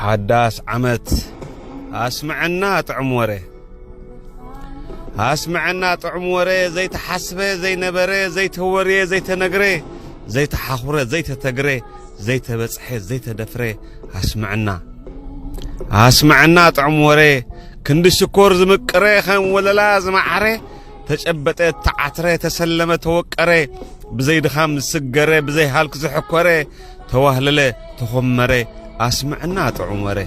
ሓዳስ ዓመት ኣስምዐና ጥዑም ወረ። ኣስምዐና ጥዑም ወረ ዘይተሓስበ ዘይነበረ ዘይተወርየ ዘይተነግረ ዘይተሓኹረ ዘይተተግረ ዘይተበጽሐ ዘይተደፍረ ኣስምዐና። ኣስምዐና ጥዑም ወረ ክንዲ ሽኮር ዝምቅረ ከም ወለላ ዝመዓረ ተጨበጠ ተዓትረ ተሰለመ ተወቀረ ብዘይ ድኻም ዝስገረ ብዘይ ሃልክ ዝሕኮረ ተዋህለለ ተኾመረ ኣስምዕና ጥዑም ወረ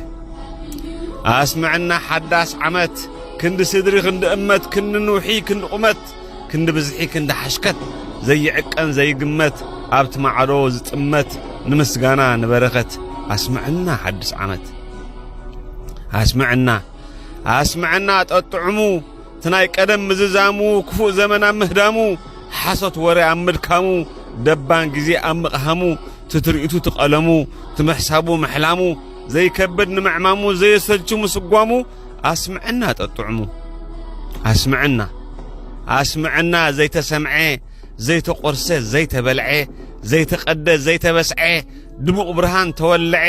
ኣስምዕና ሓዳስ ዓመት ክንዲ ስድሪ ክንዲ እመት ክንዲ ንውሒ ክንዲ ቁመት ክንዲ ብዝሒ ክንዲ ሓሽከት ዘይዕቀን ዘይግመት ኣብቲ ማዕዶ ዝጥመት ንምስጋና ንበረኸት ኣስምዕና ሓድስ ዓመት ኣስምዕና ኣስምዕና ጠጥዕሙ እቲ ናይ ቀደም ምዝዛሙ ክፉእ ዘመን ኣብ ምህዳሙ ሓሶት ወረ ኣብ ምድካሙ ደባን ግዜ ኣብ ምቕሃሙ ትትርኢቱ ትቐለሙ ትምሕሳቡ ምሕላሙ ዘይከብድ ንምዕማሙ ዘየሰልቹ ምስጓሙ ኣስምዕና ጠጥዕሙ ኣስምዕና ኣስምዕና ዘይተሰምዐ ዘይተቆርሰ ዘይተበልዐ ዘይተቀደ ዘይተበስዐ ድሙቕ ብርሃን ተወልዐ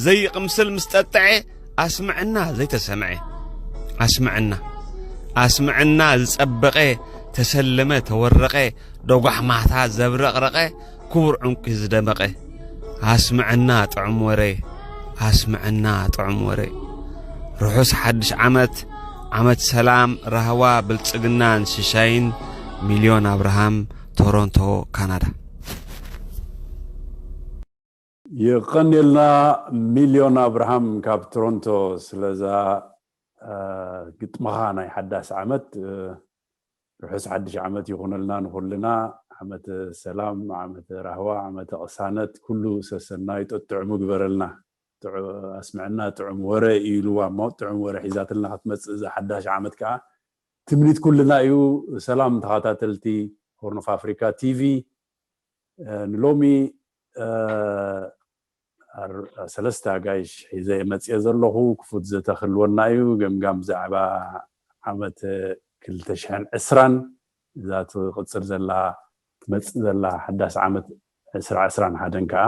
ዘይቕምስል ምስ ጠጥዐ ኣስምዕና ዘይተሰምዐ ኣስምዕና ኣስምዕና ዝጸበቐ ተሰለመ ተወረቐ ደጓሕ ማታ ዘብረቕረቐ ክቡር ዕንቁ ዝደመቐ ኣስምዕና ጥዑም ወረ ኣስምዕና ጥዑም ወረ ርሑስ ሓድሽ ዓመት ዓመት ሰላም ራህዋ ብልጽግናን ሽሻይን ሚልዮን ኣብርሃም ቶሮንቶ ካናዳ የቐንየልና ሚልዮን ኣብርሃም ካብ ቶሮንቶ ስለዛ ግጥምኻ ናይ ሓዳስ ዓመት ርሑስ ሓድሽ ዓመት ይኹነልና ንኹልና ዓመተ ሰላም ዓመተ ራህዋ ዓመተ ቅሳነት ኩሉ ሰሰናዩ ጠጥዕሙ ግበረልና ኣስምዕና ጥዑም ወረ እዩ ኢልዋ እሞ ጥዑም ወረ ሒዛትልና ክትመፅእ እዛ ሓዳሽ ዓመት ከዓ ትምኒት ኩልና እዩ ሰላም ተኸታተልቲ ሆርን ኦፍ ኣፍሪካ ቲቪ ንሎሚ ሰለስተ ኣጋይሽ ሒዘ መፅየ ዘለኹ ክፉት ዘተክልወና እዩ ገምጋም ብዛዕባ ዓመት ክልተ ሽሕን ዕስራን እዛ ትቕፅል ዘላ ትመፅእ ዘላ ሓዳስ ዓመት ዕስራ ዕስራን ሓደን ከዓ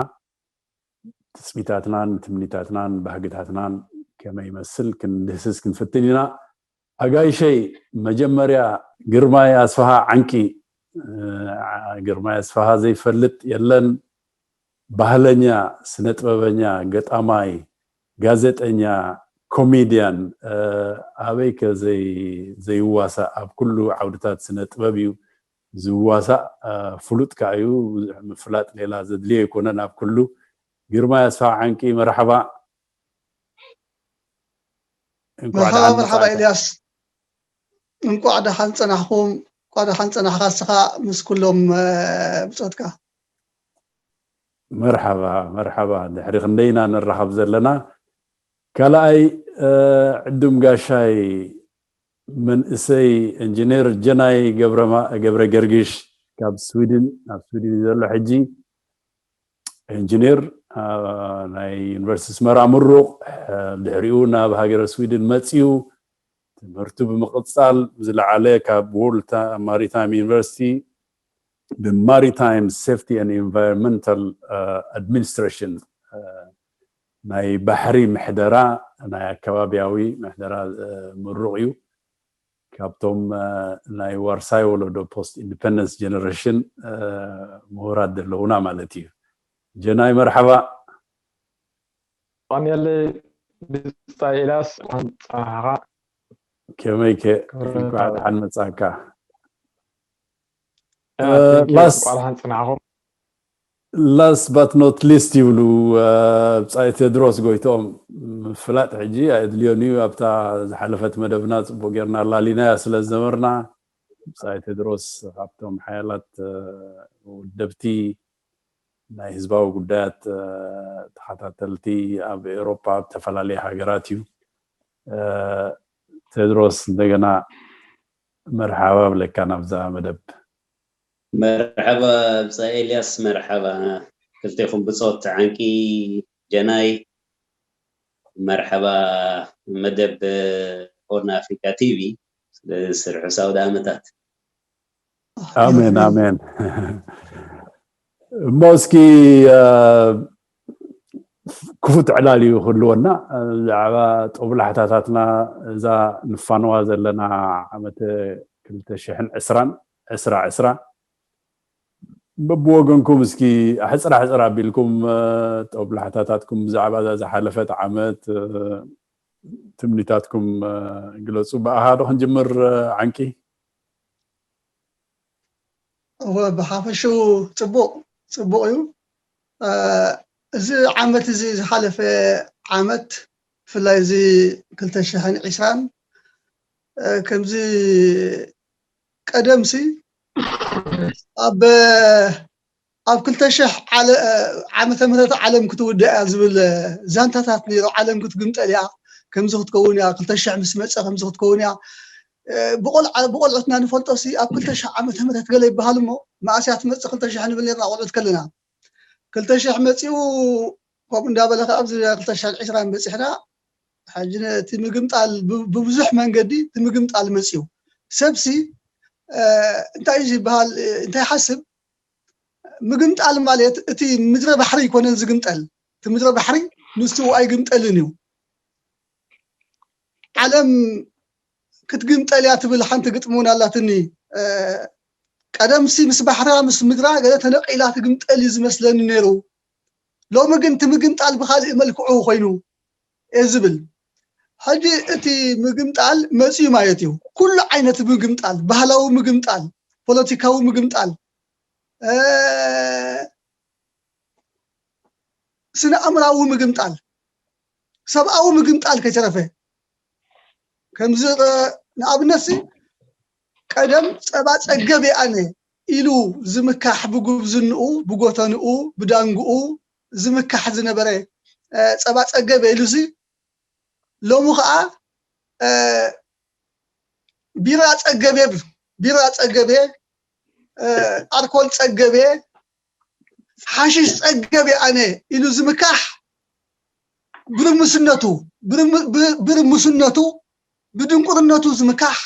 ትፅቢታትናን ትምኒታትናን ባህግታትናን ከመይ ይመስል ክንድህስስ ክንፍትን ኢና ኣጋይሸይ መጀመርያ ግርማይ ኣስፋሃ ዓንቂ ግርማይ ኣስፋሃ ዘይፈልጥ የለን ባህለኛ ስነጥበበኛ ገጣማይ ጋዜጠኛ ኮሜድያን ኣበይ ከ ዘይዋሳእ ኣብ ኩሉ ዓውድታት ስነ ጥበብ እዩ ዝዋሳእ ፍሉጥ ከዓ እዩ ብዙሕ ምፍላጥ ሌላ ዘድልዮ ኣይኮነን ኣብ ኩሉ ግርማይ ኣስፋሃ ዓንቂ መርሓባ መርሓባ መርሓባ ኤልያስ እንቋዕ ደሓን ፀናሕኩም እንቋዕ ደሓን ፀናሕካ እስኻ ምስ ኩሎም ብፆትካ መርሓባ መርሓባ ድሕሪ ክንደይና ንራኸብ ዘለና ካልኣይ ዕዱም ጋሻይ መንእሰይ ኢንጂነር ጀናይ ገብረ ገርግሽ ካብ ስዊድን ኣብ ስዊድን ዘሎ ሕጂ ኢንጂነር ናይ ዩኒቨርሲቲ ኣስመራ ምሩቕ ድሕሪኡ ናብ ሃገረ ስዊድን መፂኡ ትምህርቱ ብምቕፃል ዝለዓለ ካብ ዎርልድ ማሪታይም ዩኒቨርሲቲ ብማሪታይም ሴፍቲ ኤንድ ኢንቫይሮንመንታል ኣድሚኒስትሬሽን ናይ ባሕሪ ምሕደራ ናይ ኣከባቢያዊ ምሕደራ ምሩቕ እዩ ካብቶም ናይ ዋርሳይ ወለዶ ፖስት ኢንዲፐንደንስ ጀነሬሽን ምሁራት ዘለውና ማለት እዩ ጀናይ መርሓባ ቀንየለ ብስታይ ኢላስ ሓንፃኻ ከመይ ከ እንኳዕ ደሓን መፃካ ላስ እንኳዕ ደሓን ፅናዕኹም last but not least ይብሉ ብፃይ ቴድሮስ ጎይትኦም ምፍላጥ ሕጂ ኣየድልዮን እዩ ኣብታ ዝሓለፈት መደብና ፅቡቅ ጌርና ኣላሊናያ ስለ ዝነበርና ብፃይ ቴድሮስ ካብቶም ሓያላት ውደብቲ ናይ ህዝባዊ ጉዳያት ተኸታተልቲ ኣብ ኤሮፓ ኣብ ዝተፈላለዩ ሃገራት እዩ ቴድሮስ እንደገና መርሓባ ብለካ ናብዛ መደብ መርሓባ ብፃ ኤልያስ መርሓባ ክልቴኹም ብፆት ዓንቂ ጀናይ መርሓባ መደብ ሆርን ኣፍሪካ ቲቪ ስርሑ ሳውዲ ዓመታት ኣሜን ኣሜን እሞ እስኪ ክፉት ዕላል እዩ ክህልወና። ብዛዕባ ጦብላሕታታትና፣ እዛ ንፋነዋ ዘለና ዓመት ክልተ ሽሕን ዕስራን ዕስራ ዕስራ፣ በብወገንኩም እስኪ ሕፅራ ሕፅራ ኣቢልኩም ጦብላሕታታትኩም ብዛዕባ እዛ ዝሓለፈት ዓመት ትምኒታትኩም ግለፁ። ብኣኻ ዶ ክንጅምር? ዓንቂ። እወ፣ ብሓፈሽኡ ፅቡቕ ፅቡቕ እዩ። እዚ ዓመት እዚ ዝሓለፈ ዓመት፣ ብፍላይ እዚ ክልተ ሽሕን ዕስራን፣ ከምዚ ቀደምሲ ኣብ ኣብ ክልተ ሽሕ ዓመተ ምህረት ዓለም ክትውዳእ እያ ዝብል ዛንታታት ነይሩ። ዓለም ክትግምጠል እያ፣ ከምዚ ክትከውን እያ፣ ክልተ ሽሕ ምስ መፀ ከምዚ ክትከውን እያ። ብቆልዑትና ንፈልጦ ሲ ኣብ ክልተ ሽሕ ዓመተ ምህረት ገለ ይበሃል እሞ፣ መኣስ እያ ትመፅእ ክልተ ሽሕ ንብል ነርና ቆልዑት ከለና። ክልተ ሽሕ መፂኡ፣ ከምኡ እንዳበለ ከዓ ኣብዚ ክልተ ሽሕን ዕስራን በፂሕና። ሕጂ ነቲ ምግምጣል ብብዙሕ መንገዲ እቲ ምግምጣል መፂኡ። ሰብሲ እንታይ እዩ ዝበሃል? እንታይ ሓስብ? ምግምጣል ማለት እቲ ምድረ ባሕሪ ይኮነን ዝግምጠል፣ እቲ ምድረ ባሕሪ ንሱ ኣይግምጠልን እዩ። ዓለም ክትግምጠል እያ ትብል ሓንቲ ግጥሚ እውን ኣላትኒ። ቀደምሲ ምስ ባሕራ ምስ ምድራ ገለ ተነቂላ ትግምጠል እዩ ዝመስለኒ ነይሩ። ሎሚ ግን እቲ ምግምጣል ብካልእ መልክዑ ኮይኑ እየ ዝብል። ሕጂ እቲ ምግምጣል መፅዩ ማለት እዩ። ኩሉ ዓይነት ምግምጣል፣ ባህላዊ ምግምጣል፣ ፖለቲካዊ ምግምጣል፣ ስነ ኣእምራዊ ምግምጣል፣ ሰብኣዊ ምግምጣል ከይተረፈ። ከምዚ ንኣብነት ቀደም ፀባ ፀገብ ኣነ ኢሉ ዝምካሕ፣ ብጉብዝንኡ፣ ብጎተንኡ፣ ብዳንግኡ ዝምካሕ ዝነበረ፣ ፀባ ፀገብ ኢሉሲ ሎሚ ከዓ ቢራ ፀገብ፣ ቢራ ፀገብ፣ ኣልኮል ፀገብ፣ ሓሽሽ ፀገብ ኣነ ኢሉ ዝምካሕ፣ ብርሙስነቱ፣ ብርሙስነቱ፣ ብድንቁርነቱ ዝምካሕ፣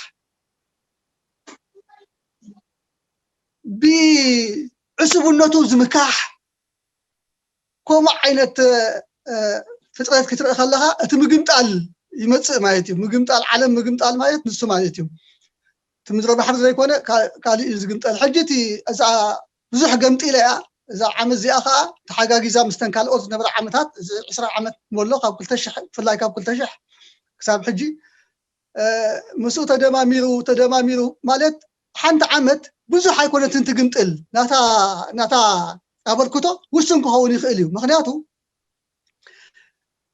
ብዕሱብነቱ ዝምካሕ፣ ከምኡ ዓይነት ፍጥረት ክትርኢ ከለካ እቲ ምግምጣል ይመፅእ ማለት እዩ። ምግምጣል፣ ዓለም ምግምጣል ማለት ንሱ ማለት እዩ። እቲ ምድረ ባሕሪ ዘይኮነ ካሊእ እዩ ዝግምጠል። ሕጂ እቲ እዛ ብዙሕ ገምጢለ እያ። እዛ ዓመት እዚኣ ከዓ ተሓጋጊዛ ምስተን ካልኦት ዝነበረ ዓመታት፣ እዚ ዕስራ ዓመት ሞሎ ካብ ክልተ ሽሕ፣ ብፍላይ ካብ ክልተ ሽሕ ክሳብ ሕጂ ምስኡ ተደማሚሩ፣ ተደማሚሩ ማለት ሓንቲ ዓመት ብዙሕ ኣይኮነትን ትግምጥል። ናታ ናታ ኣበርክቶ ውሱን ክኸውን ይኽእል እዩ። ምክንያቱ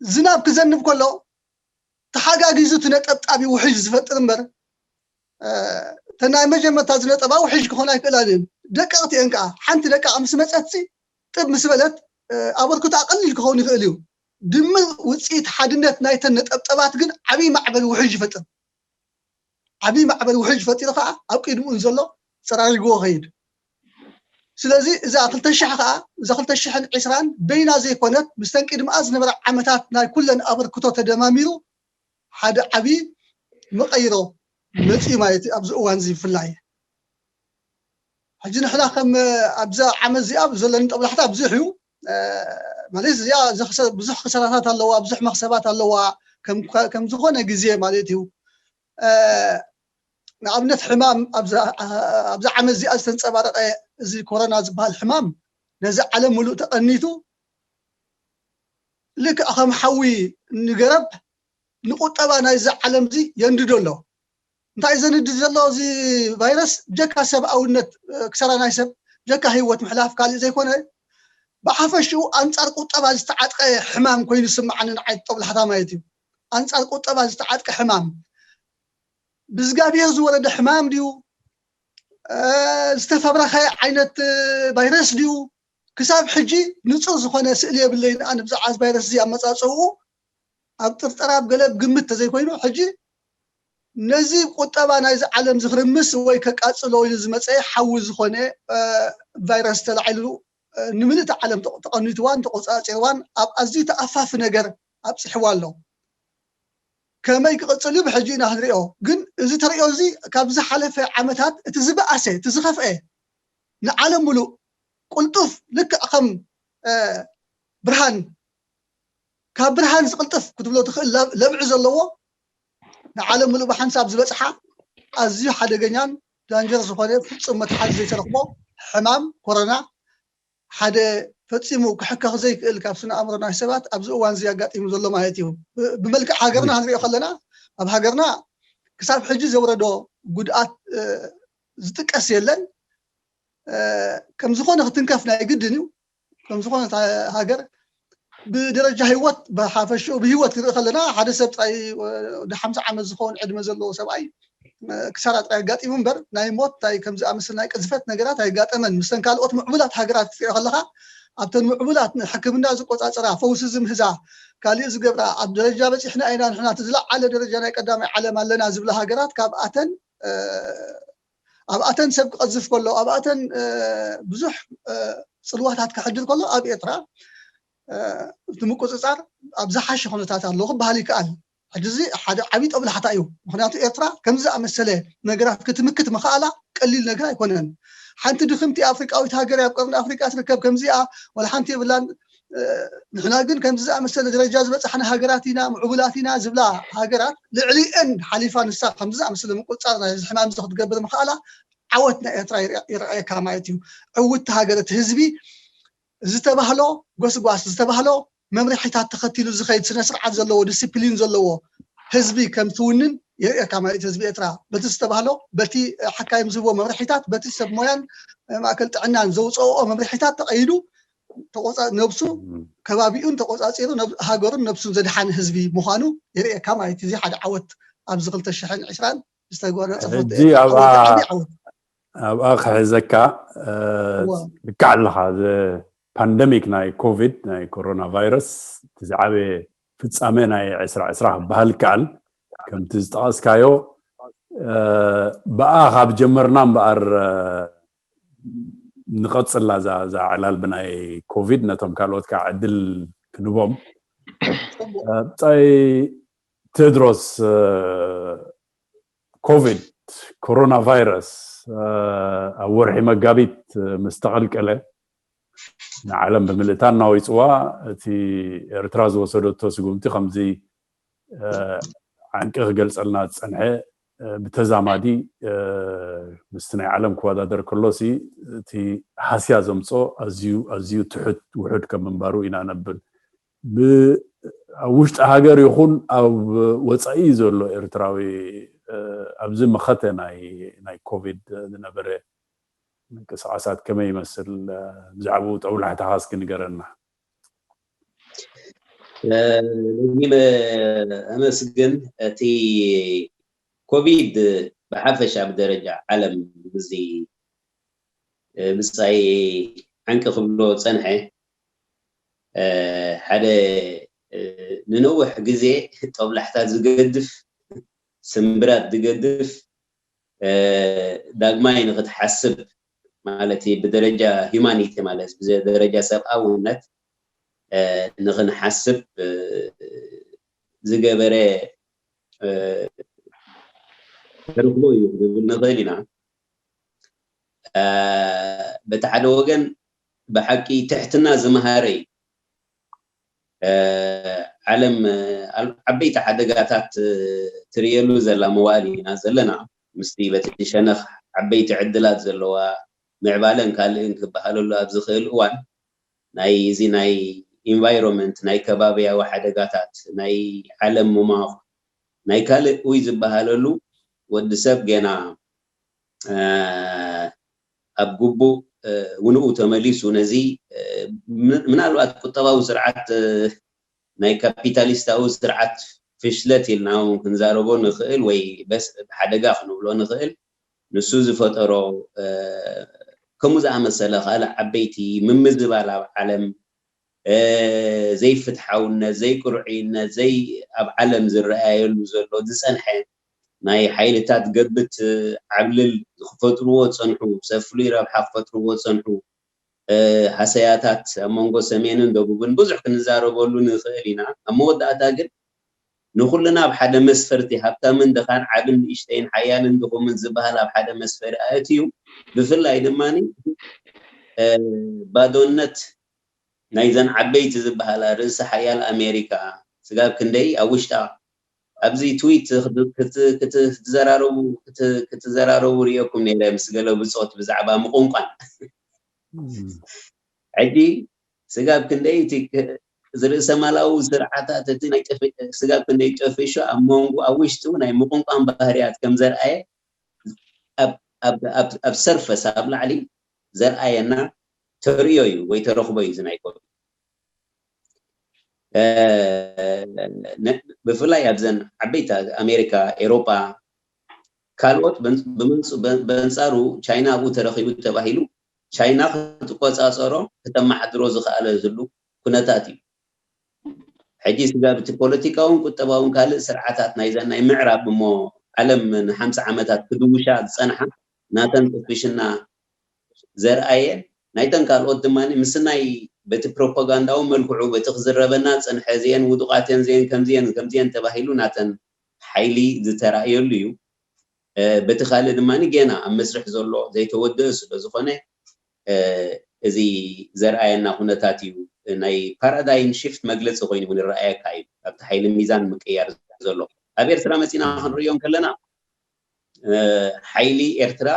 ዝናብ ክዘንብ ከሎ ተሓጋጊዙ እቲ ነጠብጣብ እዩ ውሕጅ ዝፈጥር እምበር፣ እተን ናይ መጀመርታ ዝነጠባ ውሕጅ ክኾና ኣይክእላን እየን። ደቀቕቲ እየን ከዓ። ሓንቲ ደቃቕ ምስ መፀትሲ ጥብ ምስ በለት ኣበርክቶ ቀሊል ክኸውን ይኽእል እዩ። ድምር ውፅኢት ሓድነት ናይተን ነጠብጠባት ግን ዓብዪ ማዕበል ውሕጅ ይፈጥር። ዓብዪ ማዕበል ውሕጅ ፈጢሩ ከዓ ኣብ ቅድምኡ ዘሎ ፀራሪግዎ ከይድ። ስለዚ እዛ ክልተ ሽሕ ከዓ፣ እዛ ክልተ ሽሕን ዕስራን በይና ዘይኮነት፣ ምስተን ቅድምኣ ዝነበረ ዓመታት ናይ ኩለን ኣበርክቶ ተደማሚሩ ሓደ ዓብዪ መቐይሮ መፅኡ ማለት እዩ። ኣብዚ እዋን እዚ ብፍላይ ሕጂ ንሕና ከም ኣብዛ ዓመት እዚኣ ዘለኒ ጠብላሕታ ብዙሕ እዩ። ማለት እዚኣ ብዙሕ ክሰራታት ኣለዋ፣ ብዙሕ መክሰባት ኣለዋ ከም ዝኾነ ግዜ ማለት እዩ። ንኣብነት ሕማም ኣብዛ ዓመት እዚኣ ዝተንፀባረቐ እዚ ኮሮና ዝበሃል ሕማም ነዚ ዓለም ሙሉእ ተቐኒቱ ልክዕ ከም ሓዊ ንገረብ ንቁጠባ ናይዚ ዓለም እዚ የንድዶ ኣሎ። እንታይ ዘንድድ ዘሎ እዚ ቫይረስ? ጀካ ሰብኣውነት ክሰራ ናይ ሰብ ጀካ ህይወት ምሕላፍ ካልእ ዘይኮነ ብሓፈሽኡ ኣንፃር ቁጠባ ዝተዓጥቀ ሕማም ኮይኑ ዝስምዓኒ ንዓይ ጦብላሕታ ማለት እዩ። ኣንፃር ቁጠባ ዝተዓጥቀ ሕማም ብእግዚኣብሔር ዝወረደ ሕማም ድዩ ዝተፈብረኸ ዓይነት ቫይረስ ድዩ? ክሳብ ሕጂ ንፁር ዝኾነ ስእሊ የብለይን። ኣነ ብዛዕባ ቫይረስ እዚ ኣመፃፅኡ ኣብ ጥርጠራ ኣብ ገለ ግምት ተዘይኮይኑ ሕጂ ነዚ ቁጠባ ናይዚ ዓለም ዝክርምስ ወይ ከቃፅሎ ኢሉ ዝመፀ ሓዊ ዝኾነ ቫይረስ ተላዒሉ ንምልእቲ ዓለም ተቐኒትዋን ተቆፃፂርዋን ኣብ ኣዝዩ ተኣፋፊ ነገር ኣብፅሕዋ ኣሎ። ከመይ ክቕፅል እዩ ብሕጂ ኢና ክንሪኦ። ግን እዚ ተሪኦ እዚ ካብ ዝሓለፈ ዓመታት እቲ ዝበኣሰ እቲ ዝኸፍአ ንዓለም ሙሉእ ቁልጡፍ ልክዕ ከም ብርሃን ካብ ብርሃን ዝቕልጥፍ ክትብሎ ትኽእል ለብ- ለብዒ ዘለዎ ንዓለም ምሉእ ብሓንሳብ ዝበፅሓ ኣዝዩ ሓደገኛን ዳንጀር ዝኾነ ፍፁም መትሓዚ ዘይተረኽቦ ሕማም ኮሮና ሓደ ፈፂሙ ክሕከኽ ዘይክእል ካብ ስነ ኣእምሮ ናይ ሰባት ኣብዚ እዋን እዚ ኣጋጢሙ ዘሎ ማለት እዩ። ብ- ብመልክዕ ሃገርና ክንሪኦ ከለና ኣብ ሃገርና ክሳብ ሕጂ ዘውረዶ ጉድኣት ዝጥቀስ የለን። ከም ዝኾነ ክትንከፍ ናይ ግድን እዩ። ከም ዝኾነ ሃገር ብደረጃ ህይወት ብሓፈሽኡ ብህይወት ክንርኢ ከለና ሓደ ሰብ ጥራይ ወዲ ሓምሳ ዓመት ዝኸውን ዕድመ ዘለዎ ሰብኣይ ክሳራ ጥራይ ኣጋጢሙ እምበር ናይ ሞት ናይ ከምዚ ኣመስል ናይ ቅዝፈት ነገራት ኣይጋጠመን። ምስተን ካልኦት ምዕቡላት ሃገራት ክትሪኦ ከለኻ ኣብተን ምዕቡላት ንሕክምና ዝቆፃፀራ ፈውሲ ዝምህዛ ካሊእ ዝገብራ ኣብ ደረጃ በፂሕና ኢና ንሕና እቲ ዝለዓለ ደረጃ ናይ ቀዳማይ ዓለም ኣለና ዝብላ ሃገራት ካብኣተን ኣብኣተን ሰብ ክቐዝፍ ከሎ ኣብኣተን ብዙሕ ፅልዋታት ክሕድር ከሎ ኣብ ኤርትራ እቲ ምቁፅፃር ኣብ ዝሓሸ ኩነታት ኣሎ ክበሃል ይከኣል። ሕጂ እዚ ሓደ ዓብዪ ጠብላሕታ እዩ። ምክንያቱ ኤርትራ ከምዚ ዝኣመሰለ ነገራት ክትምክት ምኽኣላ ቀሊል ነገር ኣይኮነን። ሓንቲ ድኽምቲ ኣፍሪቃዊት ሃገር ኣብ ቀርኒ ኣፍሪቃ ትርከብ ከምዚኣ ወላ ሓንቲ የብላን። ንሕና ግን ከምዚ ዝኣመሰለ ደረጃ ዝበፃሕና ሃገራት ኢና ምዕቡላት ኢና ዝብላ ሃገራት ልዕሊአን ሓሊፋ ንሳ ከምዚ ዝኣመሰለ ምቁፅፃር ናይ ሕማም እዚ ክትገብር ምኽኣላ ዓወት ናይ ኤርትራ ይረኣየካ ማለት እዩ። ዕውቲ ሃገር እቲ ህዝቢ ዝተባህሎ ጎስጓስ ዝተባህሎ መምርሒታት ተኸቲሉ ዝኸይድ ስነ ስርዓት ዘለዎ ዲስፕሊን ዘለዎ ህዝቢ ከም ትውንን የርእየካ ማለት ህዝቢ ኤርትራ በቲ ዝተባህሎ በቲ ሓካይም ዝህቦ መምርሒታት በቲ ሰብ ሞያን ማእከል ጥዕናን ዘውፅኦ መምርሒታት ተቐይዱ ነብሱ ከባቢኡን ተቆፃፂሩ ሃገሩን ነብሱን ዘድሓን ህዝቢ ምዃኑ የርእየካ ማለት እዚ ሓደ ዓወት ኣብዚ ክልተ ሽሕን ዕስራን ዝተጎነፀፈ ኣብኣ ክሕዘካ ልክዕ ኣለኻ። ፓንደሚክ ናይ ኮቪድ ናይ ኮሮና ቫይረስ እቲ ዝዓበየ ፍፃመ ናይ ዕስራ ዕስራ ክበሃል ይከኣል። ከምቲ ዝጠቐስካዮ ብኣ ካብ ጀመርና እምበኣር ንቐፅላ እዛ ዕላል ብናይ ኮቪድ ነቶም ካልኦት ከዓ ዕድል ክንቦም ብፃይ ቴድሮስ ኮቪድ ኮሮና ቫይረስ ኣብ ወርሒ መጋቢት ምስ ተቐልቀለ ንዓለም ብምልእታ እናወፅዋ እቲ ኤርትራ ዝወሰደቶ ስጉምቲ ከምዚ ዓንቂ ክገልፀልና ዝፀንሐ ብተዛማዲ ምስቲ ናይ ዓለም ክወዳደር ከሎሲ እቲ ሃስያ ዘምፅኦ ኣዝዩ ኣዝዩ ትሑት ውሑድ ከም ምንባሩ ኢና ነብል። ኣብ ውሽጢ ሃገር ይኹን ኣብ ወፃኢ ዘሎ ኤርትራዊ ኣብዚ መኸተ ናይ ኮቪድ ዝነበረ ምንቅስቃሳት ከመይ ይመስል? ብዛዕባኡ ጠውላሕታኻ እስኪ ንገረና። ደጊመ ኣመስግን። እቲ ኮቪድ ብሓፈሻ ብደረጃ ዓለም እዚ ብጻይ ዓንቂ ክብሎ ጸንሐ ሓደ ንነውሕ ግዜ ጠብላሕታ ዝገድፍ ስምብራት ዝገድፍ ዳግማይ ንክትሓስብ ማለት ብደረጃ ሂማኒቲ ማለት ብደረጃ ሰብኣውነት ንክንሓስብ ዝገበረ ተረክቦ እዩ ክብል ንኽእል ኢና። በቲ ሓደ ወገን ብሓቂ ትሕትና ዝመሃረ እዩ። ዓለም ዓበይቲ ሓደጋታት ትርእየሉ ዘላ መዋእል ኢና ዘለና። ምስቲ በቲ ሸነኽ ዓበይቲ ዕድላት ዘለዋ ምዕባለን ካልእን ክበሃለሉ ኣብ ዝኽእል እዋን ናይ እዚ ናይ ኢንቫይሮንመንት ናይ ከባብያዊ ሓደጋታት ናይ ዓለም ምማቕ ናይ ካልእ ውይ ዝበሃለሉ ወዲ ሰብ ገና ኣብ ግቡእ ውንኡ ተመሊሱ ነዚ ምናልባት ቁጠባዊ ስርዓት ናይ ካፒታሊስታዊ ስርዓት ፍሽለት ኢልና እውን ክንዛረቦ ንኽእል ወይ በስ ሓደጋ ክንብሎ ንኽእል ንሱ ዝፈጠሮ ከምኡ ዝኣመሰለ ካልእ ዓበይቲ ምምዝባል ኣብ ዓለም ዘይፍትሓውነት ዘይቅርዕነት ዘይ ኣብ ዓለም ዝረኣየሉ ዘሎ ዝፀንሐ ናይ ሓይልታት ገብት ዓብልል ክፈጥርዎ ዝፀንሑ ሰብ ፍሉይ ረብሓ ክፈጥርዎ ዝፀንሑ ሃሰያታት ኣብ መንጎ ሰሜንን ደቡብን ብዙሕ ክንዛረበሉ ንኽእል ኢና። ኣብ መወዳእታ ግን ንኹልና ኣብ ሓደ መስፈርቲ ሃብታምን ድኻን ዓብን ንእሽተይን ሓያልን ድኹምን ዝበሃል ኣብ ሓደ መስፈሪ ኣእትዩ ብፍላይ ድማ ባዶነት ናይዘን ዓበይቲ ዝበሃላ ርእሰ ሓያል ኣሜሪካ ስጋብ ክንደይ ኣብ ውሽጣ ኣብዚ ትዊት ክትዘራረቡ ክትዘራረቡ ርኢኩም ነይረ ምስ ገለ ብፆት ብዛዕባ ምቁንቋን። ሕጂ ስጋብ ክንደይ እቲ ዝርእሰ ማላዊ ስርዓታት እቲ ናይ ስጋብ ክንደይ ጠፊሾ ኣብ መንጎ ኣብ ውሽጡ ናይ ምቁንቋን ባህርያት ከም ዘርኣየ ኣብ ሰርፈስ ኣብ ላዕሊ ዘርኣየና ተርእዮ እዩ ወይ ተረኽቦ እዩ ዝናይ ኮቪድ። ብፍላይ ኣብዘን ዓበይቲ ኣሜሪካ፣ ኤሮጳ፣ ካልኦት በንጻሩ ቻይና ኣብኡ ተረኺቡ ተባሂሉ ቻይና ክትቆጻጸሮ ክተመሓድሮ ዝኸኣለትሉ ኩነታት እዩ። ሕጂ ስጋብ እቲ ፖለቲካውን ቁጠባውን ካልእ ስርዓታት ናይዘን ናይ ምዕራብ እሞ ዓለም ንሓምሳ ዓመታት ክድውሻ ዝጸንሓ ናተን ጥፍሽና ዘርኣየ ናይተን ካልኦት ድማ ምስናይ በቲ ፕሮፓጋንዳዊ መልክዑ በቲ ክዝረበና ዝጸንሐ እዚአን ውዱቓት እየን እዚአን ከምዚአን ከምዚአን ተባሂሉ ናተን ሓይሊ ዝተራእየሉ እዩ። በቲ ካልእ ድማ ጌና ኣብ መስርሕ ዘሎ ዘይተወደአ ስለ ዝኾነ እዚ ዘርኣየና ኩነታት እዩ። ናይ ፓራዳይም ሽፍት መግለፂ ኮይኑ እውን ይረኣየካ እዩ። ኣብቲ ሓይሊ ሚዛን ምቅያር ዘሎ ኣብ ኤርትራ መፂና ክንሪኦ ከለና ሓይሊ ኤርትራ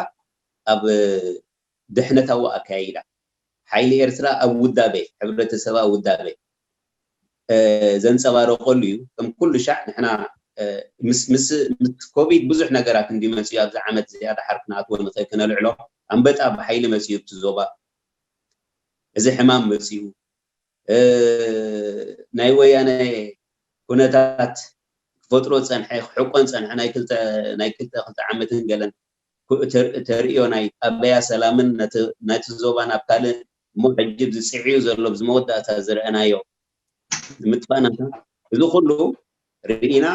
ኣብ ድሕነታዊ ኣካያይዳ ሓይሊ ኤርትራ ኣብ ውዳበ ሕብረተሰባዊ ውዳበ ዘንፀባረቀሉ እዩ። ከም ኩሉ ሻዕ ንሕና ምስ ምስ ምስ ኮቪድ ብዙሕ ነገራት እንዲመፅኡ ኣብዚ ዓመት እዚኣ ድሓር ክንኣትዎ ንኽእል ክነልዕሎ ኣንበጣ ብሓይሊ መፅኡ ኣብቲ ዞባ እዚ ሕማም መፅኡ ናይ ወያነ ኩነታት ክፈጥሮ ዝፀንሐ ክሕቆን ፀንሐ ናይ ክልተ ናይ ክልተ ክልተ ዓመትን ገለን ተርእዮ ናይ ኣበያ ሰላምን ነቲ ዞባ ናብ ካልእ እሞ ሕጂ ዝፅዕዩ ዘሎ ብዝመወዳእታ ዝረአናዮ ምጥፋእናታ እዚ ኩሉ ርኢና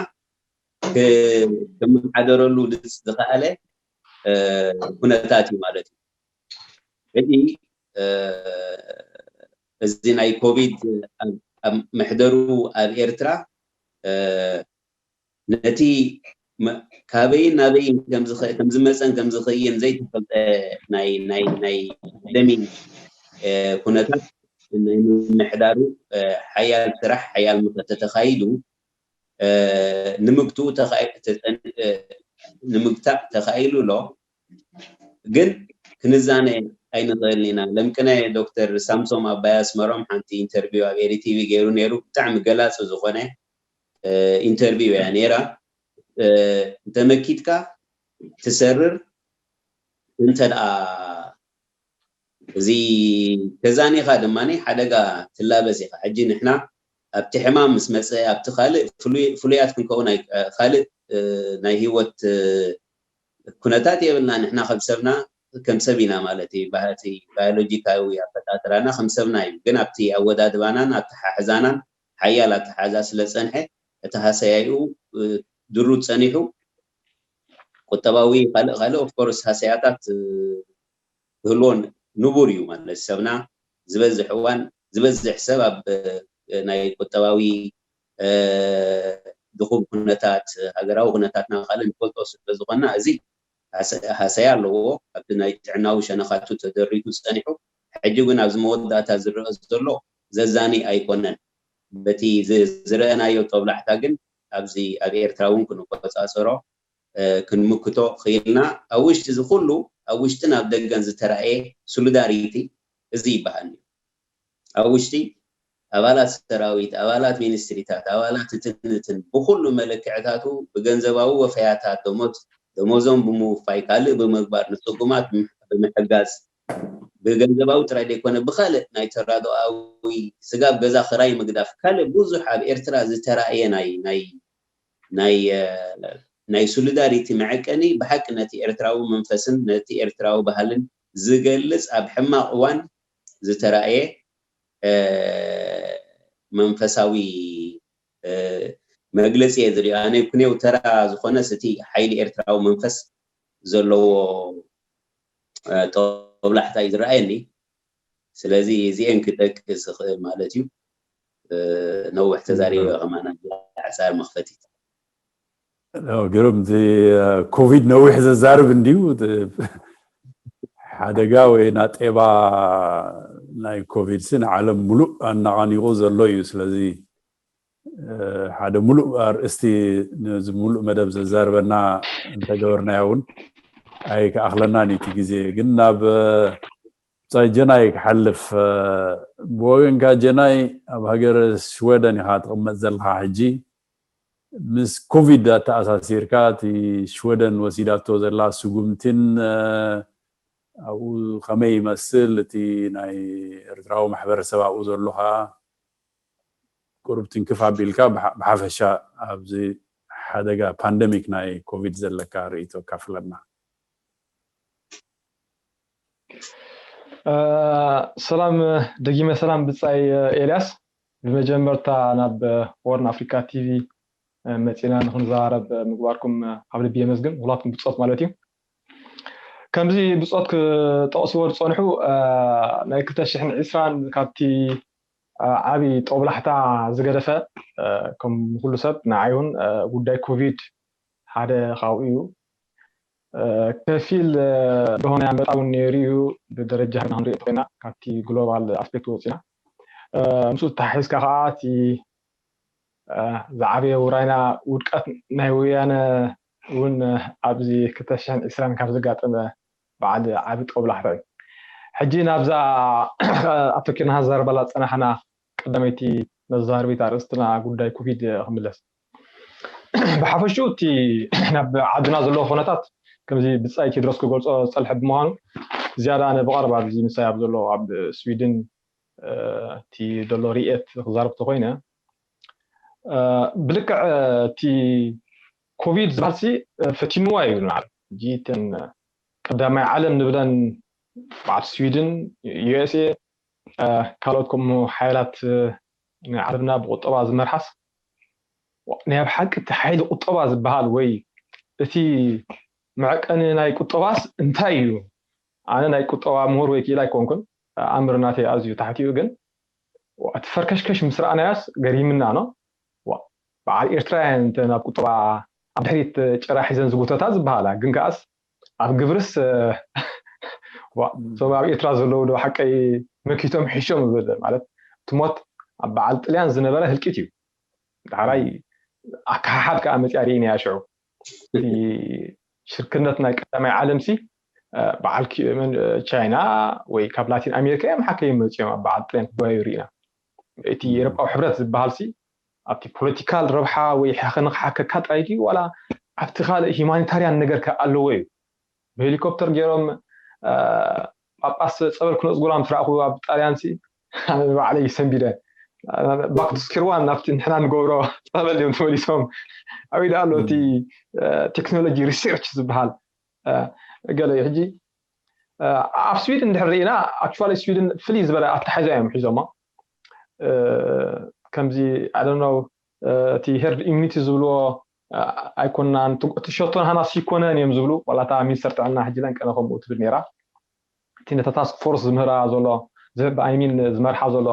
ክመሓደረሉ ዝኸኣለ ኩነታት እዩ ማለት እዩ። ሕጂ እዚ ናይ ኮቪድ ኣብ መሕደሩ ኣብ ኤርትራ ነቲ ካበይን ናበይን ከምዝመፀን ከምዝኸይን ዘይተፈልጠ ናይ ናይ ናይ ደሚ ኩነታት ናይ ምምሕዳሩ ሓያል ስራሕ ሓያል ምኽሪ ተተኻይዱ ንምግትኡ ንምግታእ ተኻኢሉ ኣሎ። ግን ክንዛነ ኣይንኽእልን ኢና። ለምቅነ ዶክተር ሳምሶም ኣባይ ኣስመሮም ሓንቲ ኢንተርቪው ኣብ ኤሪ ቲቪ ገይሩ ነይሩ። ብጣዕሚ ገላፂ ዝኾነ ኢንተርቪው እያ ነይራ። እንተመኪትካ ትሰርር እንተ ደኣ እዚ ተዛኒኻ ድማ ሓደጋ ትላበስ ኢኻ። ሕጂ ንሕና ኣብቲ ሕማም ምስ መፀ ኣብቲ ካልእ ፍሉያት ክንከውን ካልእ ናይ ህይወት ኩነታት የብልና። ንሕና ከም ሰብና ከም ሰብ ኢና ማለት እዩ። ባህቲ ባዮሎጂካዊ ኣፈጣጥራና ከም ሰብና እዩ። ግን ኣብቲ ኣወዳድባናን ኣተሓሕዛናን ሓያል ኣተሓሕዛ ስለ ዝፀንሐ እቲ ሃሰያይኡ ድሩት ፀኒሑ ቁጠባዊ ካልእ ካልእ ኦፍኮርስ ሃሰያታት ክህልዎ ንቡር እዩ ማለት ሰብና ዝበዝሕ እዋን ዝበዝሕ ሰብ ኣብ ናይ ቁጠባዊ ድኹም ኩነታት ሃገራዊ ኩነታትና ካልእ ንፈልጦ ስለ ዝኾንና እዚ ሃሰያ ኣለዎ። ኣብቲ ናይ ጥዕናዊ ሸነኻቱ ተደሪቱ ጸኒሑ ሕጂ ግን ኣብዚ መወዳእታ ዝረአ ዘሎ ዘዛኒ ኣይኮነን። በቲ ዝረአናዮ ጦብላሕታ ግን ኣብዚ ኣብ ኤርትራ እውን ክንቆጻጸሮ ክንምክቶ ክኢልና ኣብ ውሽጢ እዚ ኩሉ ኣብ ውሽጥን ኣብ ደገን ዝተራእየ ሶሊዳሪቲ እዚ ይበሃል። ኣብ ውሽጢ ኣባላት ሰራዊት፣ ኣባላት ሚኒስትሪታት፣ ኣባላት እትንትን ብኩሉ መለክዕታቱ ብገንዘባዊ ወፈያታት ደሞዝ ደሞዞም ብምውፋይ ካልእ ብምግባር ንፅጉማት ብምሕጋዝ ብገንዘባዊ ጥራይ ዘይኮነ ብካልእ ናይ ተራድኦኣዊ ስጋብ ገዛ ክራይ ምግዳፍ ካልእ ብዙሕ ኣብ ኤርትራ ዝተራእየ ናይ ናይ ናይ ናይ ሶሊዳሪቲ መዐቀኒ ብሓቂ ነቲ ኤርትራዊ መንፈስን ነቲ ኤርትራዊ ባህልን ዝገልጽ ኣብ ሕማቕ እዋን ዝተራእየ መንፈሳዊ መግለጺ እየ ዝሪኦ። ኣነ ኩኔው ተራ ዝኾነስ እቲ ሓይሊ ኤርትራዊ መንፈስ ዘለዎ ጦብላሕታ እዩ ዝረኣየኒ። ስለዚ እዚኤን ክጠቅስ ዝኽእል ማለት እዩ። ነዊሕ ተዛሪበ ከማና ሓፃር መኽፈቲት። ግሩም። እዚ ኮቪድ ነዊሕ ዘዛርብ እንድዩ። ሓደጋ ወይ ናጤባ ናይ ኮቪድ ሲ ንዓለም ሙሉእ ኣናቓኒቑ ዘሎ እዩ። ስለዚ ሓደ ሙሉእ ኣርእስቲ ነዚ ሙሉእ መደብ ዘዛርበና እንተገበርናዮ እውን ኣይክኣኽለናን እቲ ግዜ። ግን ናብ ብጻይ ጀናይ ክሓልፍ፣ ብወገንካ ጀናይ ኣብ ሃገር ሽወደን ኢኻ ትቕመጥ ዘለኻ ሕጂ። ምስ ኮቪድ ኣተኣሳሲርካ እቲ ሽወደን ወሲዳቶ ዘላ ስጉምትን ኣብኡ ከመይ ይመስል፣ እቲ ናይ ኤርትራዊ ማሕበረሰብ ኣብኡ ዘሎ ኸኣ ቁሩብ ትንክፍ ኣቢልካ ብሓፈሻ ኣብዚ ሓደጋ ፓንደሚክ ናይ ኮቪድ ዘለካ ርእይቶ ካፍለና። ሰላም፣ ደጊመ ሰላም ብጻይ ኤልያስ። ብመጀመርታ ናብ ሆርን ኣፍሪካ ቲቪ መጺና ንክንዘራረብ ምግባርኩም ካብ ልቢ የመስግን፣ ሁላትኩም ብጾት ማለት እዩ። ከምዚ ብጾት ክጠቕስዎ ዝጸንሑ ናይ ክልተ ሽሕን ዕስራን ካብቲ ዓቢ ጦብላሕታ ዝገደፈ ከም ኩሉ ሰብ ንዓይ እውን ጉዳይ ኮቪድ ሓደ ካብኡ እዩ። ከፊል ደሆናይ ኣንበጣ እውን ነይሩ እዩ። ብደረጃ ሃገርና ክንሪኦ እንተኮይና ካብቲ ግሎባል ኣስፔክት ወፂና ምስኡ ተታሒዝካ ከዓ እቲ ዝዓበየ ውራይና ውድቀት ናይ ወያነ እውን ኣብዚ ክልተ ሽሕን ዕስራን ካብ ዘጋጠመ በዓል ዓቢ ጦብላሕታ እዩ። ሕጂ ናብዛ ኣተኪርና ዘርባላ ዝፀናሕና ቀዳመይቲ መዛርቢት ኣርእስትና ጉዳይ ኮቪድ ክምለስ። ብሓፈሽኡ እቲ ናብ ዓድና ዘለዎ ኩነታት ከምዚ ብጻይ ቴድሮስ ክገልጾ ዝጸልሐ ብምዃኑ ዝያዳ ኣነ ብቐረባ ኣብዚ ምሳይ ኣብ ዘሎ ኣብ ስዊድን እቲ ዘሎ ርኤት ክዛረብ ተኮይነ ብልክዕ እቲ ኮቪድ ዝበሃል ሲ ፈቲንዋ እዩ ንዓል ሕጂ እተን ቀዳማይ ዓለም ንብለን በዓል ስዊድን ዩኤስኤ ካልኦት ከምኡ ሓይላት ናይ ዓለምና ብቁጠባ ዝመርሓስ ናይ ኣብ ሓቂ እቲ ሓይሊ ቁጠባ ዝበሃል ወይ እቲ መዕቀኒ ናይ ቁጠባስ እንታይ እዩ? ኣነ ናይ ቁጠባ ምሁር ወይ ክኢላ ኣይኮንኩን፣ ኣእምሮ ናተይ ኣዝዩ ታሕቲ እዩ። ግን እቲ ፈርከሽከሽ ምስ ረኣናዮስ ገሪምና ነው። በዓል ኤርትራውያን እንተ ናብ ቁጠባ ኣብ ድሕሪት ጭራ ሒዘን ዝጉተታ ዝበሃላ ግን ከኣስ ኣብ ግብርስ እቶም ኣብ ኤርትራ ዘለዉ ዶ ሓቀይ መኪቶም ሒሾም ዝብል ማለት እቲ ሞት ኣብ በዓል ጥልያን ዝነበረ ህልቂት እዩ። ዳሕራይ ኣካሓሓድ ከዓ መፅያ ርኢናያ ሽዑ ሽርክነት ናይ ቀዳማይ ዓለም ሲ በዓል ቻይና ወይ ካብ ላቲን ኣሜሪካ እዮም ሓከይ መፅኦም ኣብ በዓል ጥልያን ክጓዩ ርኢና። እቲ ኤሮጳዊ ሕብረት ዝበሃል ሲ ኣብቲ ፖለቲካል ረብሓ ወይ ንክሓከካ ጥራይ ድዩ ዋላ ኣብቲ ካልእ ሂማኒታርያን ነገር ከ ኣለዎ እዩ? ብሄሊኮፕተር ገይሮም ጳጳስ ፀበል ክነፅጉላ ምስ ረኣኹ ኣብ ጣልያን ሲ ኣነ ባዕለይ ሰንቢደ ባክ ቱ ስኬር ዋን ናብቲ ንሕና ንገብሮ ፀበል እዮም ተመሊሶም። ኣበይ ደኣ ኣሎ እቲ ቴክኖሎጂ ሪሰርች ዝበሃል ገለ እዩ። ሕጂ ኣብ ስዊድን እንድሕር ርኢና ኣክቹዋሊ ስዊድን ፍልይ ዝበለ ኣተሓሕዛ እዮም ሒዞሞ። ከምዚ ኣደነው እቲ ሄርድ ኢሚኒቲ ዝብልዎ ኣይኮናን እቲ ሸቶ ናሃና ሲኮነን እዮም ዝብሉ ዋላ እታ ሚኒስተር ጥዕና ሕጂ ለን ቀነ ከምኡ ትብል ነይራ። እቲ ነታ ታስክ ፎርስ ዝምህራ ዘሎ ዝህብ ኣይሚን ዝመርሓ ዘሎ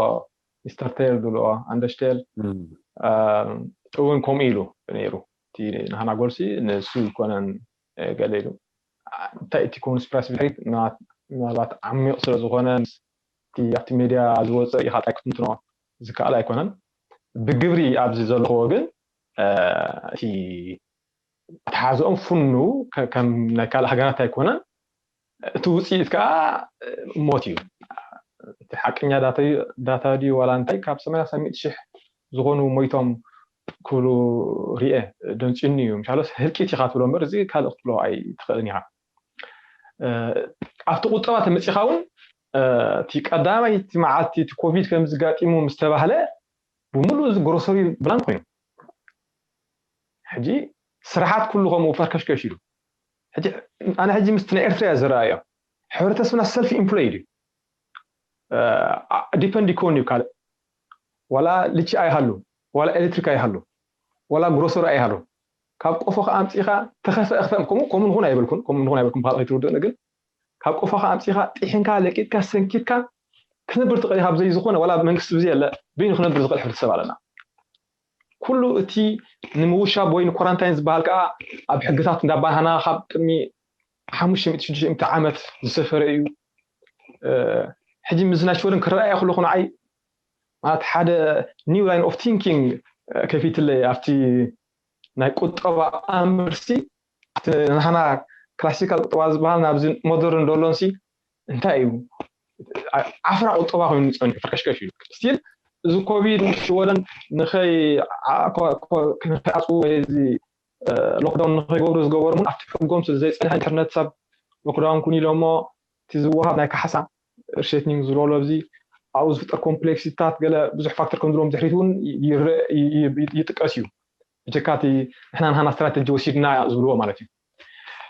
ሚስተር ቴል ዝብልዎ ኣንደርሽቴል እውን ከምኡ ኢሉ ነይሩ። እቲ ናሃና ጎልሲ ንሱ ይኮነን ገለ ኢሉ እንታይ እቲ ኮንስፕራሲ ድሕሪት ምናልባት ዓሚቕ ስለ ዝኾነ ኣብቲ ሜድያ ዝወፀ ኢኻ ጣይ ክትንትኖ ዝከኣል ኣይኮነን። ብግብሪ ኣብዚ ዘለኽዎ ግን እቲ ኣተሓሕዝኦም ፍኑ ከም ናይ ካልእ ሃገራት ኣይኮነን። እቲ ውፅኢት ከዓ ሞት እዩ። እቲ ሓቀኛ ዳታ ድዩ ዋላ እንታይ ካብ ሰማንያ ሳሚት ሽሕ ዝኾኑ ሞይቶም ክብሉ ርኤ ደንፂኒ እዩ። ምሻሎስ ህልቂት ኢኻ ትብሎ እምበር እዚ ካልእ ክትብሎ ኣይትኽእልን ኢኻ። ኣብቲ ቁጠባ ተመፂኻ እውን እቲ ቀዳማይ እቲ መዓልቲ እቲ ኮቪድ ከም ዝጋጢሙ ምስ ተባህለ ብምሉእ እዚ ግሮሰሪ ብላን ኮይኑ ሕጂ ስራሓት ኩሉ ከምኡ ፈርከሽከሽ ኢሉ ሕጂ ኣነ ሕጂ ምስቲ ናይ ኤርትራ እያ ዝረኣዮ። ሕብረተሰብና ሰልፍ ኢምፕሎይድ እዩ። ዲፐንድ ይከውን እዩ ካልእ ዋላ ልቺ ኣይሃሉ ዋላ ኤሌክትሪክ ኣይሃሉ ዋላ ግሮሰሪ ኣይሃሉ ካብ ቆፎ ከኣምፂኻ ተኸፈ እኽፈም ከምኡ ከምኡ ንኹን ኣይበልኩን ከምኡ ንኹን ኣይበልኩም ካልእ ከይትርድእኒ ግን ካብ ቆፎ ከኣምፂኻ ጢሒንካ ለቂጥካ ሰንኪትካ ክነብር ትኽእል ኢኻ ብዘይ ዝኾነ ዋላ መንግስቲ ብዘይ የለ ብይኑ ክነብር ዝኽእል ሕብረተሰብ ኣለና። ኩሉ እቲ ንምውሻብ ወይ ንኳራንታይን ዝበሃል ከዓ ኣብ ሕግታት እንዳባህና ካብ ቅድሚ ሓሙሽተ ሚእቲ ሽዱሽተ ሚእቲ ዓመት ዝሰፈረ እዩ። ሕጂ ምስ ናይ ሽወደን ክረኣየ ከለኹ ንዓይ ማለት ሓደ new line of thinking ከፊትለይ ኣብቲ ናይ ቁጠባ ኣምርሲ ናህና ክላሲካል ቁጠባ ዝበሃል ናብዚ ሞደርን ደሎንሲ እንታይ እዩ ዓፍራ ቁጠባ ኮይኑ ፀኒሑ ፈርከሽከሽ እዩ ስቲል እዚ ኮቪድ ሽወደን ንኸይዓፁ ወይ እዚ ሎክዳውን ንኸይገብሩ ዝገበሩ እውን ኣብቲ ሕጎም ስለ ዘይፀንሐ ኢንተርነት ሰብ ሎክዳውን ኩን ኢሎሞ እቲ ዝወሃብ ናይ ካሕሳ ርሸትኒንግ ዝብሎ ኣብዚ ኣብኡ ዝፍጠር ኮምፕሌክሲታት ገለ ብዙሕ ፋክተር ከም ዝለዎም ድሕሪት እውን ይጥቀስ እዩ ብጀካቲ ንሕና ንሃና ስትራተጂ ወሲድና ዝብልዎ ማለት እዩ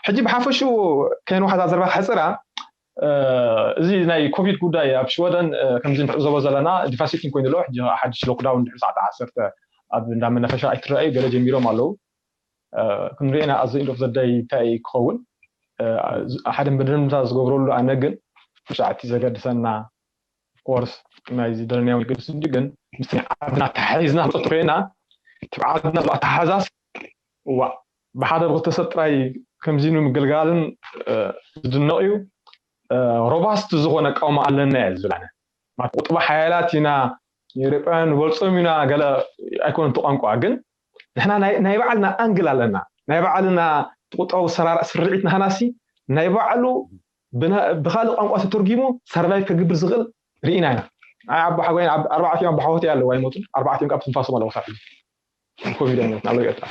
ሕጂ ብሓፈሽኡ ከይንውሓዛ ዘርባ ሕፅራ እዚ ናይ ኮቪድ ጉዳይ ኣብ ሽወደን ከምዚ ንዕዘቦ ዘለና ዲፋሲቲን ኮይኑ ኣሎ ሓድሽ ሎክዳውን ድሕሪ ሰዓት ዓሰርተ ኣብ እንዳ መናፈሻ ኣይትረኣዩ ገለ ጀሚሮም ኣለዉ ክንሪኤና ኣዚ ኢንድ ኦፍ ዘዳይ እንታይ ክኸውን ሓደ መደምታ ዝገብረሉ ኣነ ግን ብዛዕቲ ዘገድሰና ኮርስ ናይዚ ደለናዮ ግድስ እንጂ ግን ምስ ዓድና ተሓሒዝና ክጠጥሮና እቲ ዓድና ኣተሓዛስ ዋ ብሓደ ብክልተሰብ ጥራይ ከምዚ ምግልጋልን ዝድነቕ እዩ ሮባስት ዝኾነ ቃውማ ኣለና እየ ዝብል ኣነ ቁጥባ ሓያላት ኢና ንኤውሮጳውያን ንበልፆም ኢና ገለ ኣይኮነን እቲ ቋንቋ ግን ንሕና ናይ ባዕልና ኣንግል ኣለና ናይ ባዕልና ቁጠባዊ ሰራርዕ ስርዒት ናህናሲ ናይ ባዕሉ ብካልእ ቋንቋ ተተርጊሙ ሰርቫይቭ ከግብር ዝኽእል ርኢና ኢና ኣይ ኣቦ ሓጎይን ኣርባዕቲኦም ኣቦሓጎተይ ኣለዉ ኣይሞቱን ኣርባዕቲኦም ካብ ትንፋሶም ኣለዉ ክሳብ ሕጂ ኮቪድ ኣይሞት ናብ ኤርትራ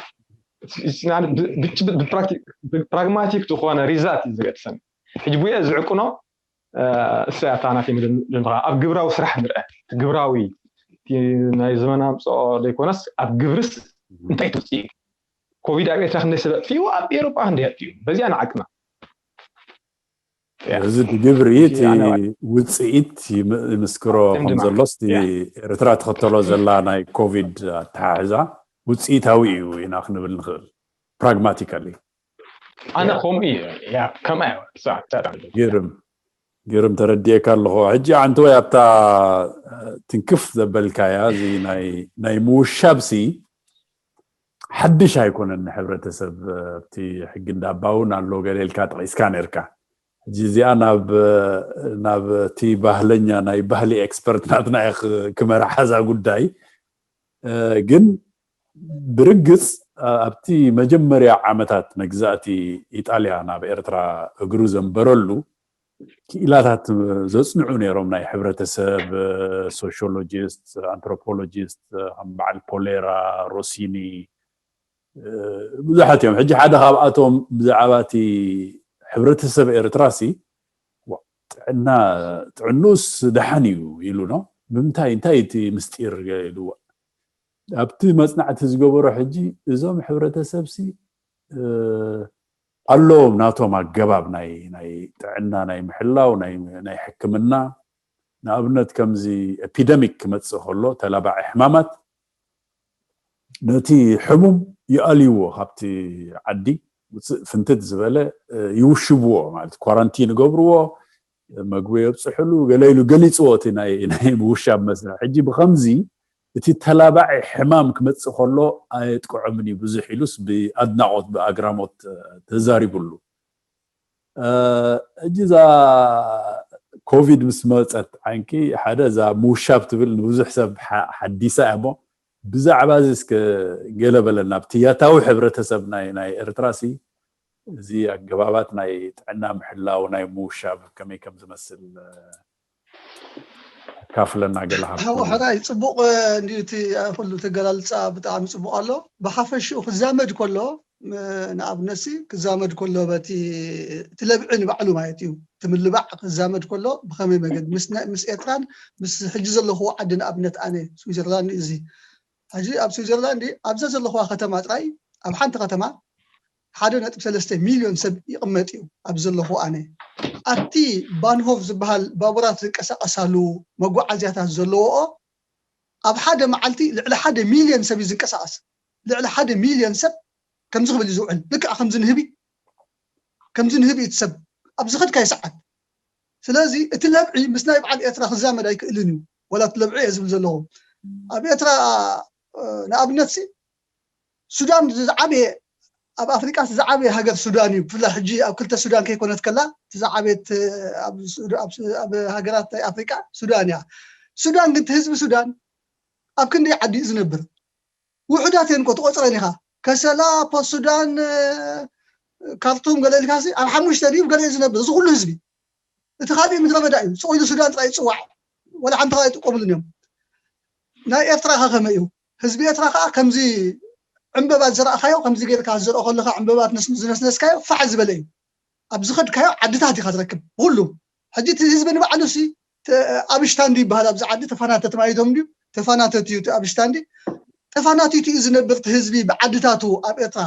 ብፕራግማቲክ ዝኾነ ሪዛልት እዩ ዝገድሰኒ ሕጂ ብየ ዝዕቅኖ እሰይ ኣታ ናተይ ምድንኻ ኣብ ግብራዊ ስራሕ ንርአ እቲ ግብራዊ ናይ ዘመን ኣምፅኦ ዘይኮነስ ኣብ ግብርስ እንታይ ተውፅእ እዩ ኮቪድ ኣብ ኤርትራ ክንደይ ሰብ ኣጥፊኡ ኣብ ኤሮጳ ክንደይ ኣጥፊኡ በዚኣ ንዓቅና እዚ ብግብሪ እቲ ውፅኢት ይምስክሮ ከምዘሎስ ኤርትራ ትኽተሎ ዘላ ናይ ኮቪድ ኣተሓሕዛ ውፅኢታዊ እዩ ኢና ክንብል ንኽእል ፕራግማቲካሊ ኣነ ከምኡ እዩ ከምኣ ግርም ግርም ተረዲኤካ ኣለኹ ሕጂ ኣንተ ወይ ኣብታ ትንክፍ ዘበልካያ እዚ ናይ ምውሻብ ሲ ሓድሽ ኣይኮነን ንሕብረተሰብ ኣብቲ ሕጊ እንዳባ እውን ኣሎ ገለ ኢልካ ጠቂስካ ነርካ ሕጂ እዚኣ ናብ እቲ ባህለኛ ናይ ባህሊ ኤክስፐርት ናትና ክመርሓ እዛ ጉዳይ ግን ብርግፅ ኣብቲ መጀመርያ ዓመታት መግዛእቲ ኢጣልያ ናብ ኤርትራ እግሩ ዘንበረሉ ክኢላታት ዘፅንዑ ነይሮም ናይ ሕብረተሰብ ሶሽዮሎጂስት ኣንትሮፖሎጂስት ከም በዓል ፖሌራ ሮሲኒ ብዙሓት እዮም ሕጂ ሓደ ካብኣቶም ብዛዕባ እቲ ሕብረተሰብ ኤርትራ ሲ ጥዕና ጥዕኑስ ደሓን እዩ ኢሉ ኖ ብምንታይ እንታይ እቲ ምስጢር ኢልዎ ኣብቲ መፅናዕቲ ዝገበሮ ሕጂ እዞም ሕብረተሰብ ሲ ኣለዎም ናቶም ኣገባብ ናይ ናይ ጥዕና ናይ ምሕላው ናይ ናይ ሕክምና ንኣብነት ከምዚ ኤፒደሚክ ክመፅእ ከሎ ተላባዒ ሕማማት ነቲ ሕሙም ይኣልይዎ ካብቲ ዓዲ ውፅእ ፍንትት ዝበለ ይውሽብዎ ማለት ኳራንቲን ይገብርዎ መግቢ የብፅሕሉ ገለ ኢሉ ገሊፅዎ እቲ ናይ ምውሻብ መስርሕ ሕጂ ብከምዚ እቲ ተላባዒ ሕማም ክመፅእ ከሎ ኣየጥቅዖምን እዩ ብዙሕ ኢሉስ ብኣድናቆት ብኣግራሞት ተዛሪቡሉ ሕጂ እዛ ኮቪድ ምስ መፀት ዓንኪ ሓደ እዛ ምውሻብ ትብል ንብዙሕ ሰብ ሓዲሳ እያ እሞ ብዛዕባ እዚ እስከ ገለ በለና ኣብቲ ያታዊ ሕብረተሰብ ናይ ኤርትራ ሲ እዚ ኣገባባት ናይ ጥዕና ምሕላው ናይ ምውሻብ ከመይ ከም ዝመስል ካፍለና ገለ ሃብተሙ። ሕራይ ጽቡቕ እንድዩ እቲ ኩሉ ተገላልጻ ብጣዕሚ ጽቡቕ ኣሎ። ብሓፈሽኡ ክዛመድ ከሎ ንኣብነት ሲ ክዛመድ ከሎ በቲ እቲ ለብዒ ንባዕሉ ማለት እዩ። እቲ ምልባዕ ክዛመድ ከሎ ብኸመይ መገዲ ምስ ኤርትራን ምስ ሕጂ ዘለኹዎ ዓዲ ንኣብነት ኣነ ስዊዘርላንድ እዚ ሕጂ ኣብ ስዊዘርላንድ ኣብዛ ዘለኹዋ ከተማ ጥራይ ኣብ ሓንቲ ከተማ ሓደ ነጥቢ ሰለስተ ሚልዮን ሰብ ይቕመጥ እዩ ኣብ ዘለኹ ኣነ ኣብቲ ባንሆቭ ዝበሃል ባቡራት ዝንቀሳቐሳሉ መጓዓዝያታት ዘለዎኦ ኣብ ሓደ መዓልቲ ልዕሊ ሓደ ሚልዮን ሰብ እዩ ዝንቀሳቐስ ልዕሊ ሓደ ሚልዮን ሰብ ከምዚ ክብል እዩ ዝውዕል ልክዕ ከምዚ ንህቢ ከምዚ ንህቢ እቲ ሰብ ኣብ ዝኸድካዮ ሰዓት ስለዚ እቲ ለብዒ ምስ ናይ በዓል ኤርትራ ክዛመድ ኣይክእልን እዩ ወላ እቲ ለብዒ እየ ዝብል ዘለኹ ኣብ ኤርትራ ንኣብነት ሲ ሱዳን ዝዓበየ ኣብ ኣፍሪቃ እቲ ዝዓበየ ሃገር ሱዳን እዩ። ብፍላይ ሕጂ ኣብ ክልተ ሱዳን ከይኮነት ከላ እቲ ዝዓበየት ኣብ ሱዳ- ኣብ ሱ- ኣብ ሃገራት ናይ ኣፍሪቃ ሱዳን እያ። ሱዳን ግን እቲ ህዝቢ ሱዳን ኣብ ክንደይ ዓዲ እዩ ዝነብር? ውሑዳት እየን እኮ ትቆፅረን ኢኻ። ከሰላ፣ ፖርት ሱዳን፣ ካርቱም ገለ ኢልካሲ ኣብ ሓሙሽተ ድዩ ገለ እዩ ዝነብር እዚ ኩሉ ህዝቢ። እቲ ካልእ ምድረ በዳ እዩ። ስቕ ኢሉ ሱዳን ጥራይ ይፅዋዕ። ወላ ሓንቲ ኸዓ ኣይጥቀምሉን እዮም። ናይ ኤርትራ ኸ ከመይ እዩ? ህዝቢ ኤርትራ ኸዓ ከምዚ ዕምበባ ዝዘራእኻዮ ከምዚ ጌርካ ዝዘርኦ ከለኻ ዕምበባ ትነስ- ዝነስነስካዮ ፋሕ ዝበለ እዩ። ኣብ ዝኸድካዮ ዓድታት ኢኻ ትረክብ። ኩሉ ሕጂ እቲ ህዝቢ ንባዕሉ ሲ ተ- ኣብ ሽታንዲ ይበሃል። ኣብዚ ዓዲ ተፋናተት ማይቶም ድዩ ተፋናተት እዩ እቲ ኣብ ሽታንዲ ተፋናቲቱ እዩ ዝነብር እቲ ህዝቢ ብዓድታቱ ኣብ ኤርትራ።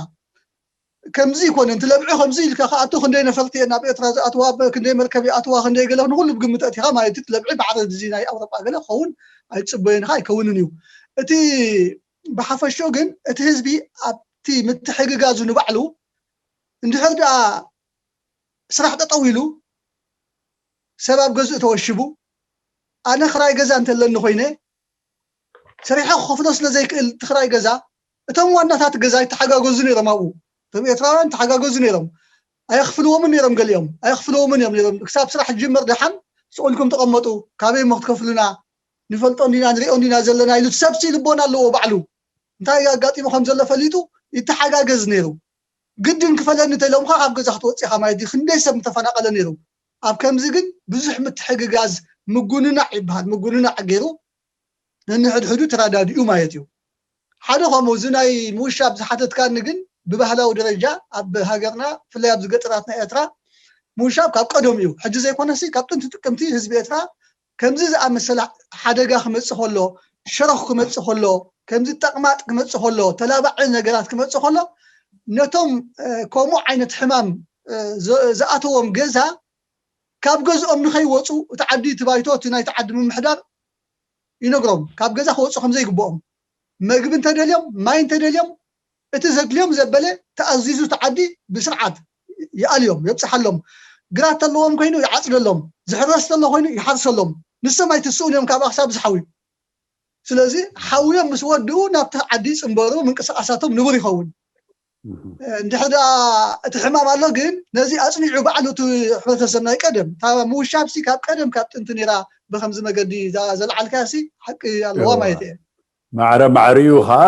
ከምዚ ይኮነ እንት ለብዒ ከምዚ ኢልካ ከኣቱ ክንደይ ነፈርቲ እየን ናብ ኤርትራ ዝኣትዋ፣ ክንደይ መርከብ ይኣትዋ፣ ክንደይ ገለ ንኩሉ ብግምት ኣእቲኻ ማለት እዩ። ለብዒ ባዕሪ እዚ ናይ ኣውሮጳ ገለ ክኸውን ኣይትጽበዮን ኢኻ፣ ኣይከውንን እዩ። እቲ ብሓፈሽኡ ግን እቲ ህዝቢ ኣብቲ ምትሕግጋዙ ንባዕሉ እንድሕር ደኣ ስራሕ ጠጠው ኢሉ ሰብ ኣብ ገዝኡ ተወሽቡ ኣነ ክራይ ገዛ እንተለኒ ኮይነ ሰሪሐ ክኸፍሎ ስለ ዘይክእል እቲ ክራይ ገዛ እቶም ዋናታት ገዛ ይተሓጋገዙ ነይሮም ኣብኡ እቶም ኤርትራውያን ይተሓጋገዙ ነይሮም ኣየኽፍልዎምን ነይሮም ገሊኦም ኣየኽፍልዎምን እዮም ነይሮም ክሳብ ስራሕ ጅመር ደሓን ስቕ ኢልኩም ተቐመጡ ካበይ እሞ ክትከፍሉና ንፈልጦ እንዲና ንሪኦ እንዲና ዘለና ኢሉ እቲ ሰብሲ ልቦና ኣለዎ ባዕሉ እንታይ ኣጋጢሙ ከም ዘሎ ፈሊጡ ይተሓጋገዝ ነይሩ ግድን ክፈለኒ እንተኢሎምካ ካብ ገዛ ክትወፅእ ኢኻ ማለት እዩ ክንደይ ሰብ ምተፈናቐለ ነይሩ ኣብ ከምዚ ግን ብዙሕ ምትሕግጋዝ ምጉንናዕ ይበሃል ምጉንናዕ ገይሩ ነንሕድሕዱ ተራዳዲኡ ማለት እዩ ሓደ ከምኡ እዚ ናይ ምውሻብ ዝሓተትካኒ ግን ብባህላዊ ደረጃ ኣብ ሃገርና ብፍላይ ኣብዚ ገጠራት ናይ ኤርትራ ምውሻብ ካብ ቀደም እዩ ሕጂ ዘይኮነሲ ካብ ጥንቲ ጥቅምቲ ህዝቢ ኤርትራ ከምዚ ዝኣመሰለ ሓደጋ ክመፅእ ከሎ ሸረኽ ክመፅእ ከሎ ከምዚ ጠቕማጥ ክመፅእ ከሎ ተላባዒ ነገራት ክመፅእ ከሎ ነቶም ከምኡ ዓይነት ሕማም ዝኣተዎም ገዛ ካብ ገዝኦም ንኸይወፁ እቲ ዓዲ እቲ ባይቶ እቲ ናይቲ ዓዲ ምምሕዳር ይነግሮም ካብ ገዛ ክወፁ ከም ዘይግብኦም መግቢ እንተደልዮም ማይ እንተደልዮም እቲ ዘድልዮም ዘበለ ተኣዚዙ እቲ ዓዲ ብስርዓት ይኣልዮም የብፅሓሎም ግራት ተለዎም ኮይኑ ይዓፅደሎም ዝሕረስ ተሎ ኮይኑ ይሓርሰሎም ንሶም ኣይትስኡን እዮም ካብ ኣክሳብ ዝሓውዩ ስለዚ ሓውዮም ምስ ወድኡ ናብቲ ዓዲ ይፅንበሩ ምንቅስቃሳቶም ንቡር ይኸውን እንድሕር ደኣ እቲ ሕማም ኣሎ ግን ነዚ ኣፅኒዑ ባዕሉ እቲ ሕብረተሰብ ናይ ቀደም እታ ምውሻብ ሲ ካብ ቀደም ካብ ጥንቲ ነይራ ብከምዚ መገዲ እዛ ዘልዓልካያ ሲ ሓቂ ኣለዋ ማለት እየ ማዕረ ማዕሪኡ ከዓ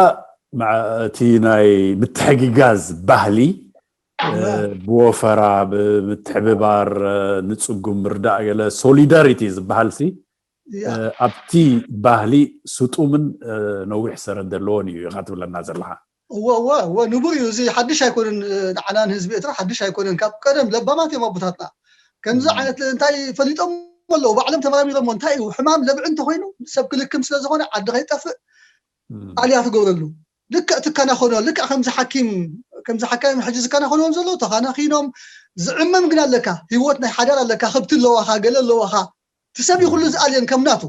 እቲ ናይ ምትሕግጋዝ ባህሊ ብወፈራ ብምትሕብባር ንፅጉም ምርዳእ ገለ ሶሊዳሪቲ ዝበሃል ሲ ኣብቲ ባህሊ ስጡምን ነዊሕ ሰረት ዘለዎን እዩ ኢኻ ትብለና ዘለኻ እወ እወ እወ ንቡር እዩ እዚ ሓድሽ ኣይኮነን ንዓና ንህዝቢ ኤርትራ ሓድሽ ኣይኮነን ካብ ቀደም ለባማት እዮም ኣቦታትና ከምዚ ዓይነት እንታይ ፈሊጦም ኣለዉ ባዕሎም ተመራሚሮሞ እንታይ እዩ ሕማም ለብዒ እንተኮይኑ ሰብ ክልክም ስለ ዝኾነ ዓዲ ከይጠፍእ ኣልያ ትገብረሉ ልክዕ ትከናኸኖ ልክዕ ከምዚ ሓኪም ከምዚ ሓካይም ሕጂ ዝከናኸንዎም ዘለዉ ተኸናኺኖም ዝዕመም ግን ኣለካ ህይወት ናይ ሓዳር ኣለካ ከብቲ ኣለዋኻ ገለ ኣለዋኻ እቲ ሰብ እዩ ኩሉ ዝኣልየን ከም ናቱ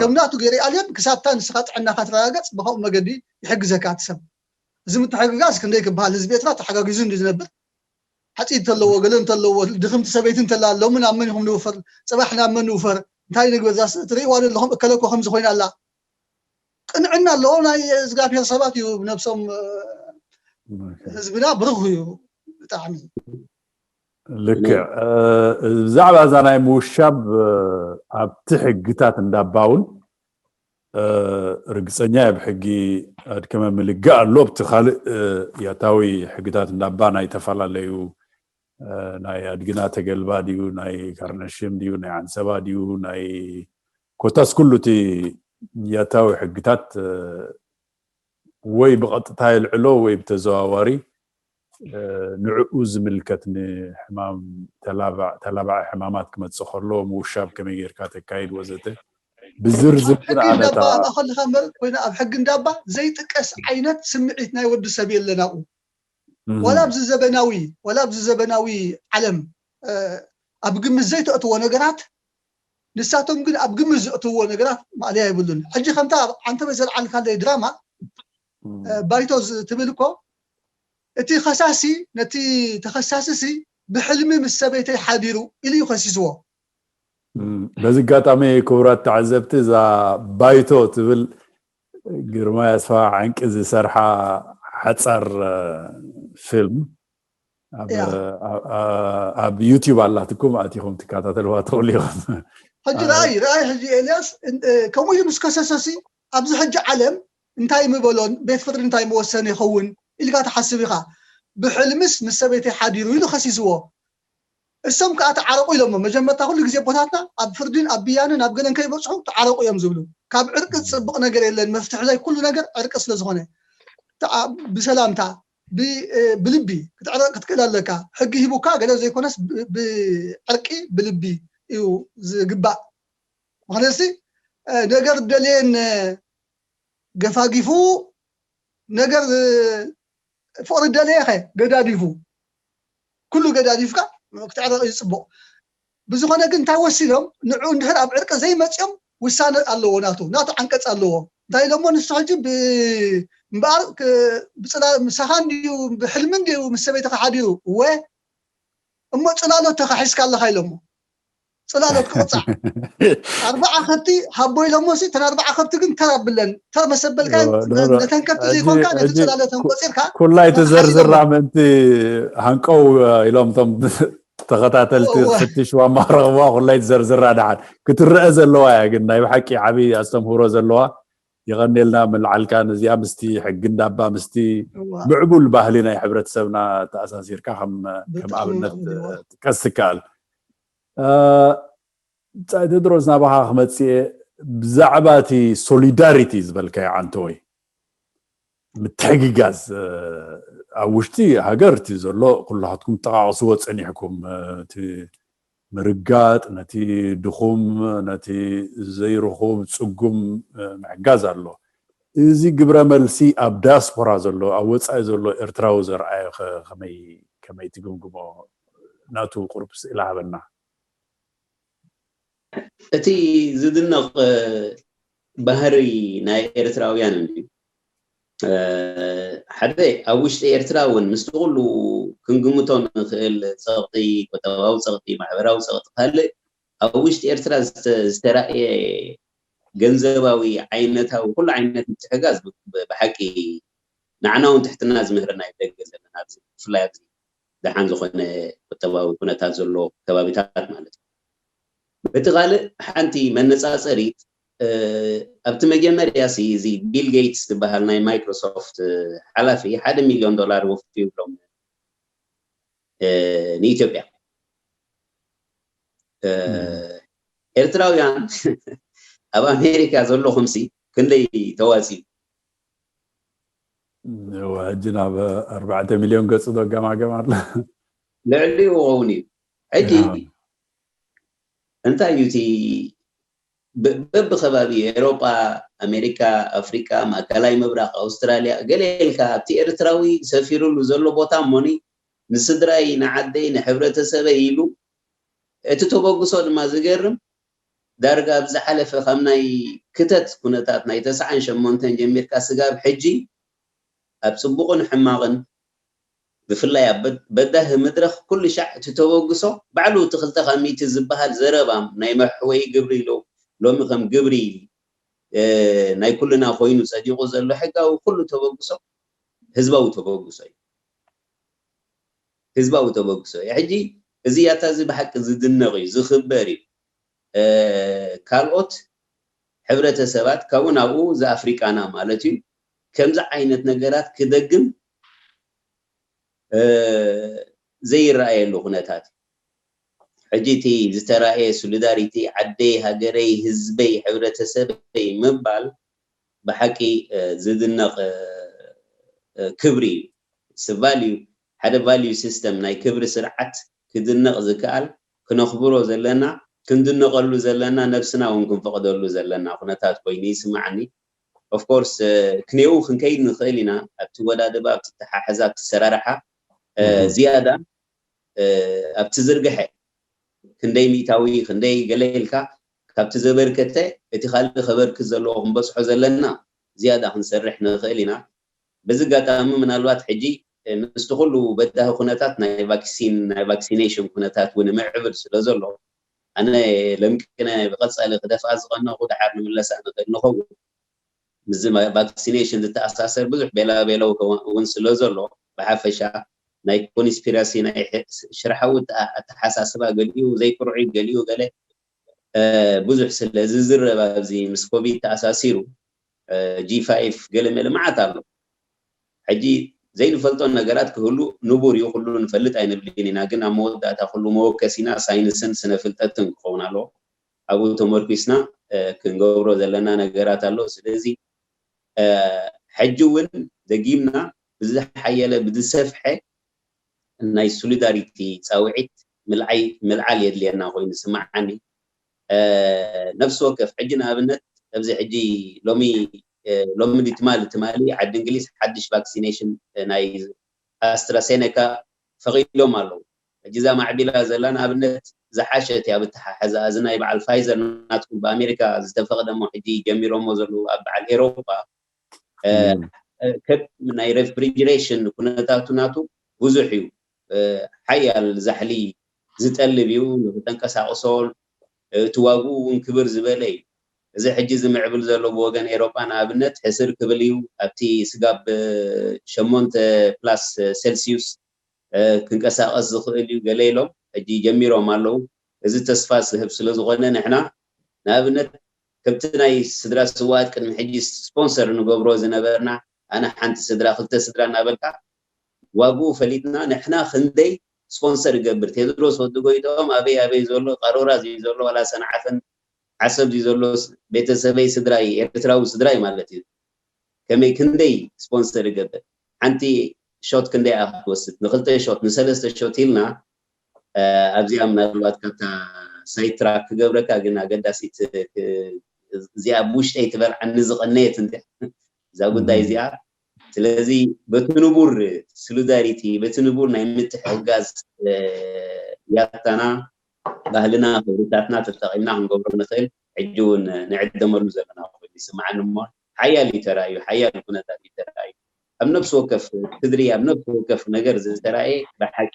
ከም ናቱ ገይሩ ይኣልየን ክሳብታ ንስኻ ጥዕናኻ ትረጋገፅ ብኸምኡ መገዲ ይሕግዘካ እቲ ሰብ እዚ ምትሕግጋዝ ክንደይ ክበሃል ህዝቢ ኤርትራ ተሓጋጊዙ እንዲ ዝነብር ሓፂድ እንተለዎ ገለ እንተለዎ ድኽምቲ ሰበይቲ እንተላ ሎሚ ናብ መን ኢኹም ንውፈር ፅባሕ ናብ መን ንውፈር እንታይ ንግበር ዛስ ትርእይዋ ዶ ኣለኹም እከለኮ ከምዚ ኮይና ኣላ ቅንዕና ኣለዎ ናይ እግዚኣብሔር ሰባት እዩ ነብሶም ህዝብና ብሩኽ እዩ ብጣዕሚ ልክዕ ብዛዕባ እዛ ናይ ምውሻብ ኣብቲ ሕግታት እንዳባ እውን ርግፀኛ እየ ብሕጊ ኣድከመ ምልጋእ ኣሎ ኣብቲ ካልእ ያታዊ ሕግታት እንዳባ ናይ ተፈላለዩ ናይ ኣድግና ተገልባ ድዩ ናይ ካርነሽም ድዩ ናይ ዓንሰባ ድዩ ናይ ኮታስ ኩሉ እቲ ያታዊ ሕግታት ወይ ብቐጥታ የልዕሎ ወይ ብተዘዋዋሪ ንዕኡ ዝምልከት ንሕማም ተላባዒ ሕማማት ክመፅእ ከሎ ምውሻብ ከመይ ጌርካ ተካይድ ወዘተ ብዝርዝር ግን ኣነታ ከለካ እምበር ኮይና ኣብ ሕጊ እንዳባ ዘይጥቀስ ዓይነት ስምዒት ናይ ወዲ ሰብ የለን ኣብኡ ዋላ ኣብዚ ዘበናዊ ዋላ ኣብዚ ዘበናዊ ዓለም ኣብ ግምት ዘይተእትዎ ነገራት ንሳቶም ግን ኣብ ግምት ዘእትውዎ ነገራት ማእለያ የብሉን። ሕጂ ከምታ ዓንተበ ዘልዓልካለይ ድራማ ባይቶ ትብል እኮ እቲ ከሳሲ ነቲ ተኸሳሲ ሲ ብሕልሚ ምስ ሰበይተይ ሓዲሩ ኢሉ እዩ ከሲስዎ። በዚ ኣጋጣሚ ክቡራት ተዓዘብቲ እዛ ባይቶ ትብል ግርማይ ኣስፋ ዓንቂ ዝሰርሓ ሓፃር ፊልም ኣብ ዩቲዩብ ኣላትኩም ኣቲኹም ትከታተልዋ ትኽእሉ ኢኹም። ሕጂ ራእይ ራእይ ሕጂ ኤልያስ ከምኡ ኢሉ ምስ ከሰሰሲ ኣብዚ ሕጂ ዓለም እንታይ ምበሎን ቤት ፍርዲ እንታይ መወሰን ይኸውን ኢልካ ትሓስብ ኢኻ። ብሕልምስ ምስ ሰበይተይ ሓዲሩ ኢሉ ከሲስዎ። እሶም ከዓ ተዓረቁ ኢሎሞ። መጀመርታ ኩሉ ግዜ ኣቦታትና ኣብ ፍርድን ኣብ ብያንን ኣብ ገለን ከይበፅሑ ተዓረቁ እዮም ዝብሉ። ካብ ዕርቂ ዝፅብቕ ነገር የለን። መፍትሒ ናይ ኩሉ ነገር ዕርቂ ስለዝኾነ ብሰላምታ ብልቢ ክትዕረቅ ክትክእል ኣለካ። ሕጊ ሂቡካ ገለ ዘይኮነስ ብዕርቂ ብልቢ እዩ ዝግባእ። ምክንያቱ ነገር ደልየን ገፋጊፉ ነገር ፍቅሪ ደለየኸ ገዳዲፉ ኩሉ ገዳዲፍካ ክትዕረቕ እዩ ፅቡቕ። ብዝኾነ ግን እንታይ ወሲኖም ንዑ እንድሕር ኣብ ዕርቂ ዘይመፅኦም ውሳነ ኣለዎ ናቱ ናቱ ዓንቀፅ ኣለዎ። እንታይ ኢሎሞ ንሱ ሕጂ እምበኣር ምሳኻ እንድዩ ብሕልሚ እንድዩ ምስ ሰበይትኻ ሓዲሩ እወ እሞ ፅላሎት ተኻሒዝካ ኣለኻ ኢሎሞ ፅላሎት ክቕፃዕ ኣርባዓ ከብቲ ሃቦ ኢሎሞ ሲ እተን ኣርባዓ ከብቲ ግን ተር ኣብለን ተር መሰበልካ ነተን ከብቲ ዘይኮንካ ነቲ ፅላሎተን ቆፂርካ ኩላይ ትዘርዝራ ምእንቲ ሃንቀው ኢሎም ቶም ተኸታተልቲ ክትፍትሽዋ ማረኽዋ ኩላይ ትዘርዝራ ደሓን ክትረአ ዘለዋ እያ። ግን ናይ ብሓቂ ዓብዪ ኣስተምህሮ ዘለዋ የቐኔልና ምልዓልካ ነዚኣ ምስቲ ሕጊ እንዳባ ምስቲ ምዕቡል ባህሊ ናይ ሕብረተሰብና ተኣሳሲርካ ከም ኣብነት ጥቀስ ትከኣል። ብፃይ ቴድሮስ ናባኻ ክመፅእ ብዛዕባ እቲ ሶሊዳሪቲ ዝበልካዮ ዓንተወይ ምትሕግጋዝ ኣብ ውሽጢ ሃገር እቲ ዘሎ ኩላትኩም ጠቃቅስዎ ፀኒሕኩም እቲ ምርጋጥ ነቲ ድኹም ነቲ ዘይርኹብ ፅጉም ምሕጋዝ ኣሎ። እዚ ግብረ መልሲ ኣብ ዳያስፖራ ዘሎ ኣብ ወፃኢ ዘሎ ኤርትራዊ ዘርኣዮ ከመይ ትግምግሞ? ናቱ ቁሩብ ስእሊ ሃበና። እቲ ዝድነቕ ባህሪ ናይ ኤርትራውያን እንድዩ። ሓደ ኣብ ውሽጢ ኤርትራ እውን ምስቲ ኩሉ ክንግምቶ ንኽእል ፀቕጢ፣ ቁጠባዊ ፀቕጢ፣ ማሕበራዊ ፀቕጢ ካልእ ኣብ ውሽጢ ኤርትራ ዝተራእየ ገንዘባዊ ዓይነታዊ ኩሉ ዓይነት ምትሕጋዝ ብሓቂ ንዓና እውን ትሕትና ዝምህረና እዩ። ደገ ዘለና ብፍላይ ኣብዚ ደሓን ዝኾነ ቁጠባዊ ኩነታት ዘሎ ከባቢታት ማለት እዩ። በቲ ካልእ ሓንቲ መነፃፀሪት ኣብቲ መጀመርያ ሲ እዚ ቢል ጌትስ ዝበሃል ናይ ማይክሮሶፍት ሓላፊ ሓደ ሚሊዮን ዶላር ወፍዩ ብሎም ንኢትዮጵያ ኤርትራውያን ኣብ ኣሜሪካ ዘለኹም ሲ ክንደይ ተዋፂኡ? ሕጂ ናብ ኣርባዕተ ሚሊዮን ገፁ ዶ ገማገም ኣሎ? ልዕሊኡ ክኸውን እዩ። ሕጂ እንታይ እዩ እቲ በብከባቢ ኤሮጳ፣ ኣሜሪካ፣ ኣፍሪቃ፣ ማእከላይ ምብራቕ፣ ኣውስትራልያ ገለ ኢልካ ኣብቲ ኤርትራዊ ሰፊሩሉ ዘሎ ቦታ እሞኒ ንስድራይ ንዓደይ ንሕብረተሰበይ ኢሉ እቲ ተበግሶ ድማ ዝገርም ዳርጋ ኣብ ዝሓለፈ ካብ ናይ ክተት ኩነታት ናይ ተስዓን ሸሞንተን ጀሚርካ ስጋብ ሕጂ ኣብ ፅቡቕን ሕማቕን ብፍላይ ኣብ በዳሂ መድረኽ ኩሉ ሻዕ እቲ ተበግሶ ባዕሉ እቲ ክልተ ካብ ሚእቲ ዝበሃል ዘረባ ናይ መሕወይ ግብሪ ኢሉ ሎሚ ከም ግብሪ ናይ ኩልና ኮይኑ ፀዲቑ ዘሎ ሕጋዊ ኩሉ ተበግሶ ህዝባዊ ተበግሶ እዩ። ህዝባዊ ተበግሶ እዩ። ሕጂ እዚ ያታ እዚ ብሓቂ ዝድነቕ እዩ፣ ዝኽበር እዩ። ካልኦት ሕብረተሰባት ካብኡ ናብኡ ዝኣፍሪቃና ማለት እዩ ከምዚ ዓይነት ነገራት ክደግም ዘይረኣየሉ ኩነታት እዩ። ሕጂ እቲ ዝተራእየ ሶሊዳሪቲ ዓደይ፣ ሃገረይ፣ ህዝበይ፣ ሕብረተሰበይ ምባል ብሓቂ ዝድነቕ ክብሪ እዩ። ቫልዩ ሓደ ቫልዩ ሲስተም ናይ ክብሪ ስርዓት ክድነቕ ዝከኣል ክነኽብሮ ዘለና ክንድነቐሉ ዘለና ነብስና እውን ክንፈቕደሉ ዘለና ኩነታት ኮይኑ ይስማዓኒ። ኦፍኮርስ ክኔኡ ክንከይድ ንኽእል ኢና ኣብቲ ወዳድባ ኣብቲ ተሓሕዛ ኣብቲ ሰራርሓ ዝያዳ ኣብቲ ዝርግሐ ክንደይ ሚእታዊ ክንደይ ገለ ኢልካ ካብቲ ዘበርከተ እቲ ካልእ ከበርክት ዘለዎ ክንበፅሖ ዘለና ዝያዳ ክንሰርሕ ንኽእል ኢና። በዚ ኣጋጣሚ ምናልባት ሕጂ ምስቲ ኩሉ በዳሂ ኩነታት ናይ ቫክሲን ናይ ቫክሲኔሽን ኩነታት እውን ምዕብል ስለ ዘሎ ኣነ ለምቅነ ብቐፃሊ ክደፍኣ ዝቐነኹ ደሓር ንምለሳ ንኽእል ንኸውን ምስዚ ቫክሲኔሽን ዝተኣሳሰር ብዙሕ ቤላ ቤለው እውን ስለ ዘሎ ብሓፈሻ ናይ ኮንስፒራሲ ናይ ሕ- ሽርሓዊ ኣተ- ኣተሓሳስባ ገሊኡ ዘይቅርዑ ገሊኡ ገለ እ፣ ብዙሕ ስለ ዝዝረብ ኣብዚ ምስ ኮቪድ ተኣሳሲሩ ጂ ፋይቭ ገለ መለ መዓት ኣሎ። ሕጂ ዘይንፈልጦ ነገራት ክህሉ ንቡር እዩ፣ ኩሉ ንፈልጥ ኣይንብልን ኢና። ግን ኣብ መወዳእታ ኩሉ መወከሲና ሳይንስን ስነ ፍልጠትን ክኸውን ኣለዎ። ኣብኡ ተመርኪስና እ፣ ክንገብሮ ዘለና ነገራት ኣሎ። ስለዚ እ፣ ሕጂ እውን ደጊምና ብዝሓየለ ብዝሰፍሐ ናይ ሶሊዳሪቲ ፃውዒት ምልዓይ ምልዓል የድልየና ኮይኑ ስምዓኒ። እ፣ ነፍሲ ወከፍ ሕጂ ንኣብነት ኣብዚ ሕጂ ሎሚ እ፣ ሎሚ ትማሊ ትማሊ ዓዲ እንግሊዝ ሓድሽ ቫክሲኔሽን ናይ ኣስትራሴኔካ ፈቒዶም ኣለዉ። ሕጂ እዛ ማዕቢላ ዘላ ንኣብነት ዝሓሸት እያ ብተሓሕዛ እዚ ናይ በዓል ፋይዘር ናትኩም ብኣሜሪካ ዝተፈቕደ እሞ ሕጂ ጀሚሮሞ ዘለዉ ኣብ በዓል ኤሮፓ እ፣ ከብ ናይ ሬፍሪጅሬሽን ኩነታቱ ናቱ ብዙሕ እዩ። እ፣ ሓያል ዛሕሊ ዝጠልብ እዩ። ንክተንቀሳቕሶ እቲ ዋግኡ እውን ክብር ዝበለ እዩ። እዚ ሕጂ ዝምዕብል ዘሎ ብወገን ኤሮጳ ንኣብነት ሕስር ክብል እዩ። ኣብቲ ስጋብ ሸሞንተ ፕላስ ሴልሲዩስ ክንቀሳቐስ ዝኽእል እዩ ገለ ኢሎም ሕጂ ጀሚሮም ኣለዉ። እዚ ተስፋ ዝህብ ስለ ዝኾነ ንሕና ንኣብነት ከምቲ ናይ ስድራ ስዋት ቅድሚ ሕጂ ስፖንሰር ንገብሮ ዝነበርና ኣነ ሓንቲ ስድራ ክልተ ስድራ እናበልካ ዋግኡ ፈሊጥና ንሕና ክንደይ ስፖንሰር ይገብር ቴድሮስ ወዲ ጎይቶም ኣበይ ኣበይ ዘሎ ቀሮራ ዘሎ ዋላ ሰንዓፈን ዓሰብ ዘሎ ቤተሰበይ ስድራይ ኤርትራዊ ስድራይ ማለት እዩ ከመይ ክንደይ ስፖንሰር ይገብር ሓንቲ ሾት ክንደይ ክትወስድ ንክልተ ሾት ንሰለስተ ሾት ኢልና ኣብዚኣ ምናልባት ካብታ ሳይት ትራክ ክገብረካ ግን ኣገዳሲት እዚኣ ብውሽጠይ ትበልዓኒ ዝቐነየት እንተ እዛ ጉዳይ እዚኣ ስለዚ በቲ ንቡር ሶሊዳሪቲ በቲ ንቡር ናይ ምትሕግጋዝ ያታና ባህልና ክብርታትና ተጠቒምና ክንገብሮ ንኽእል ሕጂ እውን ንዕደመሉ ዘለና ኮይኑ ይስምዓኒ እሞ ሓያል እዩ ተራእዩ ሓያል ኩነታት እዩ ተራእዩ ኣብ ነፍሲ ወከፍ ክድሪ ኣብ ነፍሲ ወከፍ ነገር ዝተራእየ ብሓቂ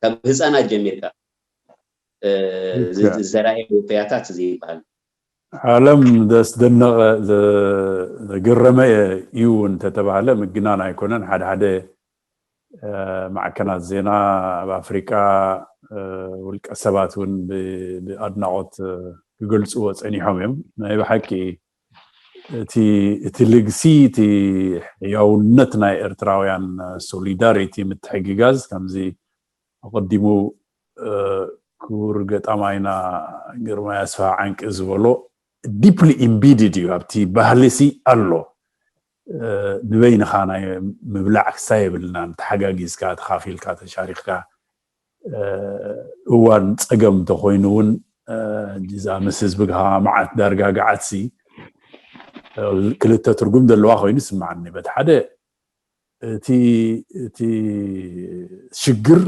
ካብ ህፃናት ጀሚርካ ዝተራእየ ውፈያታት እዚ ይበሃል ዓለም ዘስደነቐ ዘገረመ እዩ እንተተባህለ ምግናን ኣይኮነን ሓደ ሓደ ማዕከናት ዜና ኣብ ኣፍሪቃ ውልቀ ሰባት እውን ብኣድናቆት ክገልፅዎ ፀኒሖም እዮም ናይ ብሓቂ እቲ ልግሲ እቲ ሕያውነት ናይ ኤርትራውያን ሶሊዳሪቲ ምትሕግጋዝ ከምዚ ኣቐዲሙ ክቡር ገጣማይና ግርማይ ኣስፍሃ ዓንቂ ዝበሎ ዲፕሊ ኢምቢድድ እዩ ኣብቲ ባህሊ ሲ ኣሎ ንበይንኻ ናይ ምብላዕ ክሳ የብልናን ተሓጋጊዝካ ተኻፊልካ ተሻሪኽካ እዋን ፀገም እንተኮይኑ እውን ዛ ምስ ህዝቢ መዓት ዳርጋ ገዓት ሲ ክልተ ትርጉም ዘለዋ ኮይኑ ይስምዓኒ በቲ ሓደ እቲ እቲ ሽግር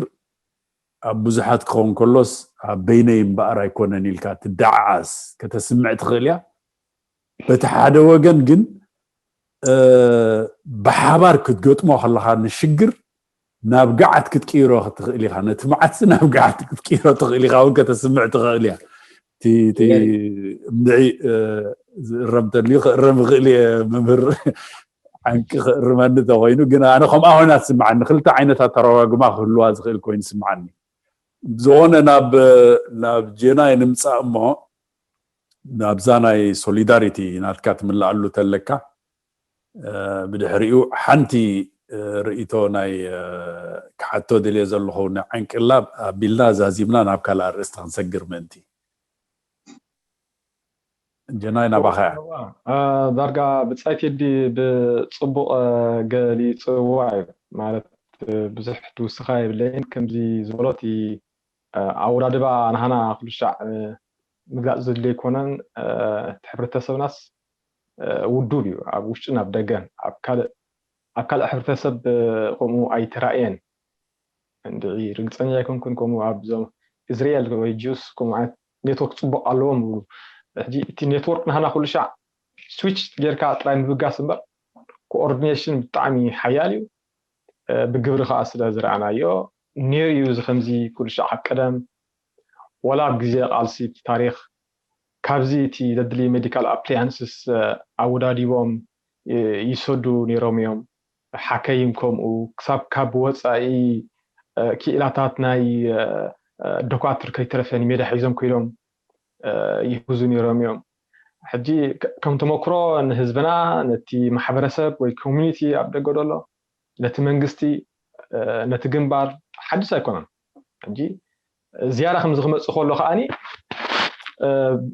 ኣብ ብዙሓት ክኸውን ከሎስ ኣብ በይነይ እምበኣር ኣይኮነን ኢልካ ትደዓዓስ ከተስምዕ ትኽእል እያ በቲ ሓደ ወገን ግን ብሓባር ክትገጥሞ ከለኻ ንሽግር ናብ ገዓት ክትቅይሮ ትኽእል ኢኻ ነቲ መዓት ናብ ገዓት ክትቅይሮ ትኽእል ኢኻ እውን ከተስምዕ ትኽእል እያ እምድዒ ዝእረም ተልዩ ክእረም ይኽእል እየ መምህር ዓንቂ ክእርመኒ ተኮይኑ ግን ኣነ ከምኣ ኮይና ትስምዓኒ ክልተ ዓይነት ኣተረጓጉማ ክህልዋ ዝኽእል ኮይኑ ትስምዓኒ ዝኾነ ናብ ናብ ጄናይ ንምፃእ እሞ ናብዛ ናይ ሶሊዳሪቲ ናትካ ትምልኣሉ ተለካ ብድሕሪኡ ሓንቲ ርእቶ ናይ ክሓቶ ደልየ ዘለኹ ንዓንቅላ ኣቢልና ዛዚምና ናብ ካልእ ኣርእስቲ ክንሰግር ምእንቲ ጀናይ ናባኻ ዳርጋ ብጻይ ቴዲ ብጽቡቕ ገሊጽዋ እዩ ማለት ብዙሕ ትውስኻ የብለይን ከምዚ ዝበሎ እቲ ኣወዳድባ ናህና ኩሉ ሻዕ ምግላፅ ዘድልዮ ኣይኮነን እቲ ሕብረተሰብናስ ውዱብ እዩ ኣብ ውሽጥን ኣብ ደገን ኣብ ካልእ ኣብ ካልእ ሕብረተሰብ ከምኡ ኣይተራእየን እንድዒ ርግፀኛ ኣይኮንኩን ከምኡ ኣብዞም እስራኤል ወይ ጁስ ከምኡ ዓይነት ኔትወርክ ፅቡቅ ኣለዎም ይብሉ ሕጂ እቲ ኔትወርክ ናህና ኩሉ ሻዕ ስዊች ጌርካ ጥራይ ምብጋስ እምበር ኮኦርዲኔሽን ብጣዕሚ ሓያል እዩ ብግብሪ ከዓ ስለ ዝረኣናዮ ነይሩ እዩ እዚ ከምዚ ኩሉ ሻዕ ኣብ ቀደም ወላ ኣብ ግዜ ቃልሲ እቲ ታሪክ ካብዚ እቲ ዘድሊ ሜዲካል ኣፕሊያንስስ ኣወዳዲቦም ይሰዱ ነይሮም እዮም ሓከይም ከምኡ ክሳብ ካብ ወፃኢ ክኢላታት ናይ ዶኳትር ከይተረፈ ንሜዳ ሒዞም ኮይኖም ይሕግዙ ነይሮም እዮም። ሕጂ ከም ተመክሮ ንህዝብና፣ ነቲ ማሕበረሰብ ወይ ኮሚኒቲ ኣብ ደገ ደሎ፣ ነቲ መንግስቲ፣ ነቲ ግንባር ሓድሽ ኣይኮነን። ሕጂ ዝያዳ ከምዚ ክመፅእ ከሎ ከዓኒ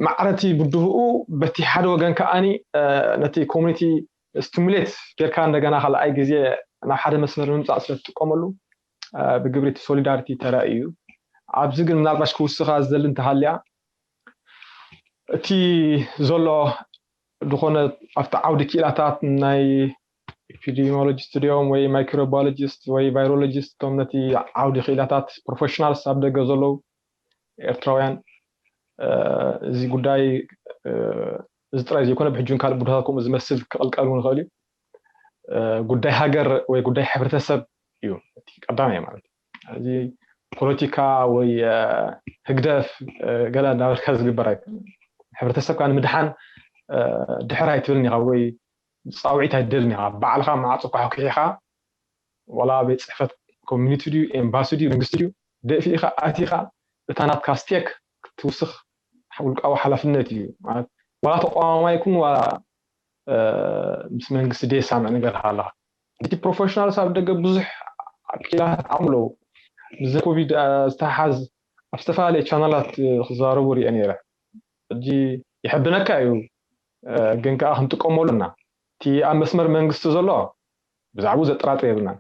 ማዕረቲ ብድህኡ በቲ ሓደ ወገን ከዓኒ ነቲ ኮሚኒቲ ስቲሙሌት ጌርካ እንደገና ካልኣይ ግዜ ናብ ሓደ መስመር ንምምፃእ ስለ ትጥቀመሉ ብግብሪ እቲ ሶሊዳሪቲ ተራእዩ እዩ። ኣብዚ ግን ምናልባሽ ክውስኻ ዝደሊ እንተሃልያ እቲ ዘሎ ዝኾነ ኣብቲ ዓውዲ ክኢላታት ናይ ኤፒዲሚዮሎጂስት ድዮም ወይ ማይክሮባዮሎጂስት ወይ ቫይሮሎጂስት እቶም ነቲ ዓውዲ ክኢላታት ፕሮፌሽናልስ ኣብ ደገ ዘለዉ ኤርትራውያን እዚ ጉዳይ እዚ ጥራይ ዘይኮነ ብሕጂ ካልእ ቡድሃት ከምኡ ዝመስል ክቕልቀል እውን ይኽእል እዩ። ጉዳይ ሃገር ወይ ጉዳይ ሕብረተሰብ እዩ እቲ ቀዳማይ ማለት እዩ። እዚ ፖለቲካ ወይ ህግደፍ ገለ እንዳበልካ ዝግበር ኣይኮነን። ሕብረተሰብካ ንምድሓን ድሕር ኣይትብልን ኢኻ ወይ ፃውዒት ኣይትደልን ኢኻ። ባዕልኻ ማዕፆ ኳሕኩሒኻ ዋላ ቤት ፅሕፈት ኮሚኒቲ ድዩ ኤምባሲ ድዩ መንግስቲ ድዩ ደፊእኻ ኣቲኻ እታ ናትካ ስቴክ ክትውስኽ ውልቃዊ ሓላፍነት እዩ ማለት ዋላ ተቋማማይ ይኩን ዋላ ምስ መንግስቲ ደየሳምዕ ነገር ሃለኻ እቲ ፕሮፌሽናልስ ኣብ ደገ ብዙሕ ክኢላታት ዓቕሚ ኣለዉ። ብዘይ ኮቪድ ዝተሓሓዝ ኣብ ዝተፈላለየ ቻናላት ክዘራረቡ ሪአ ነይረ። ሕጂ ይሕብነካ እዩ ግን ከዓ ክንጥቀመሉ ኣለና። እቲ ኣብ መስመር መንግስቲ ዘሎ ብዛዕባኡ ዘጠራጥር የብልናን።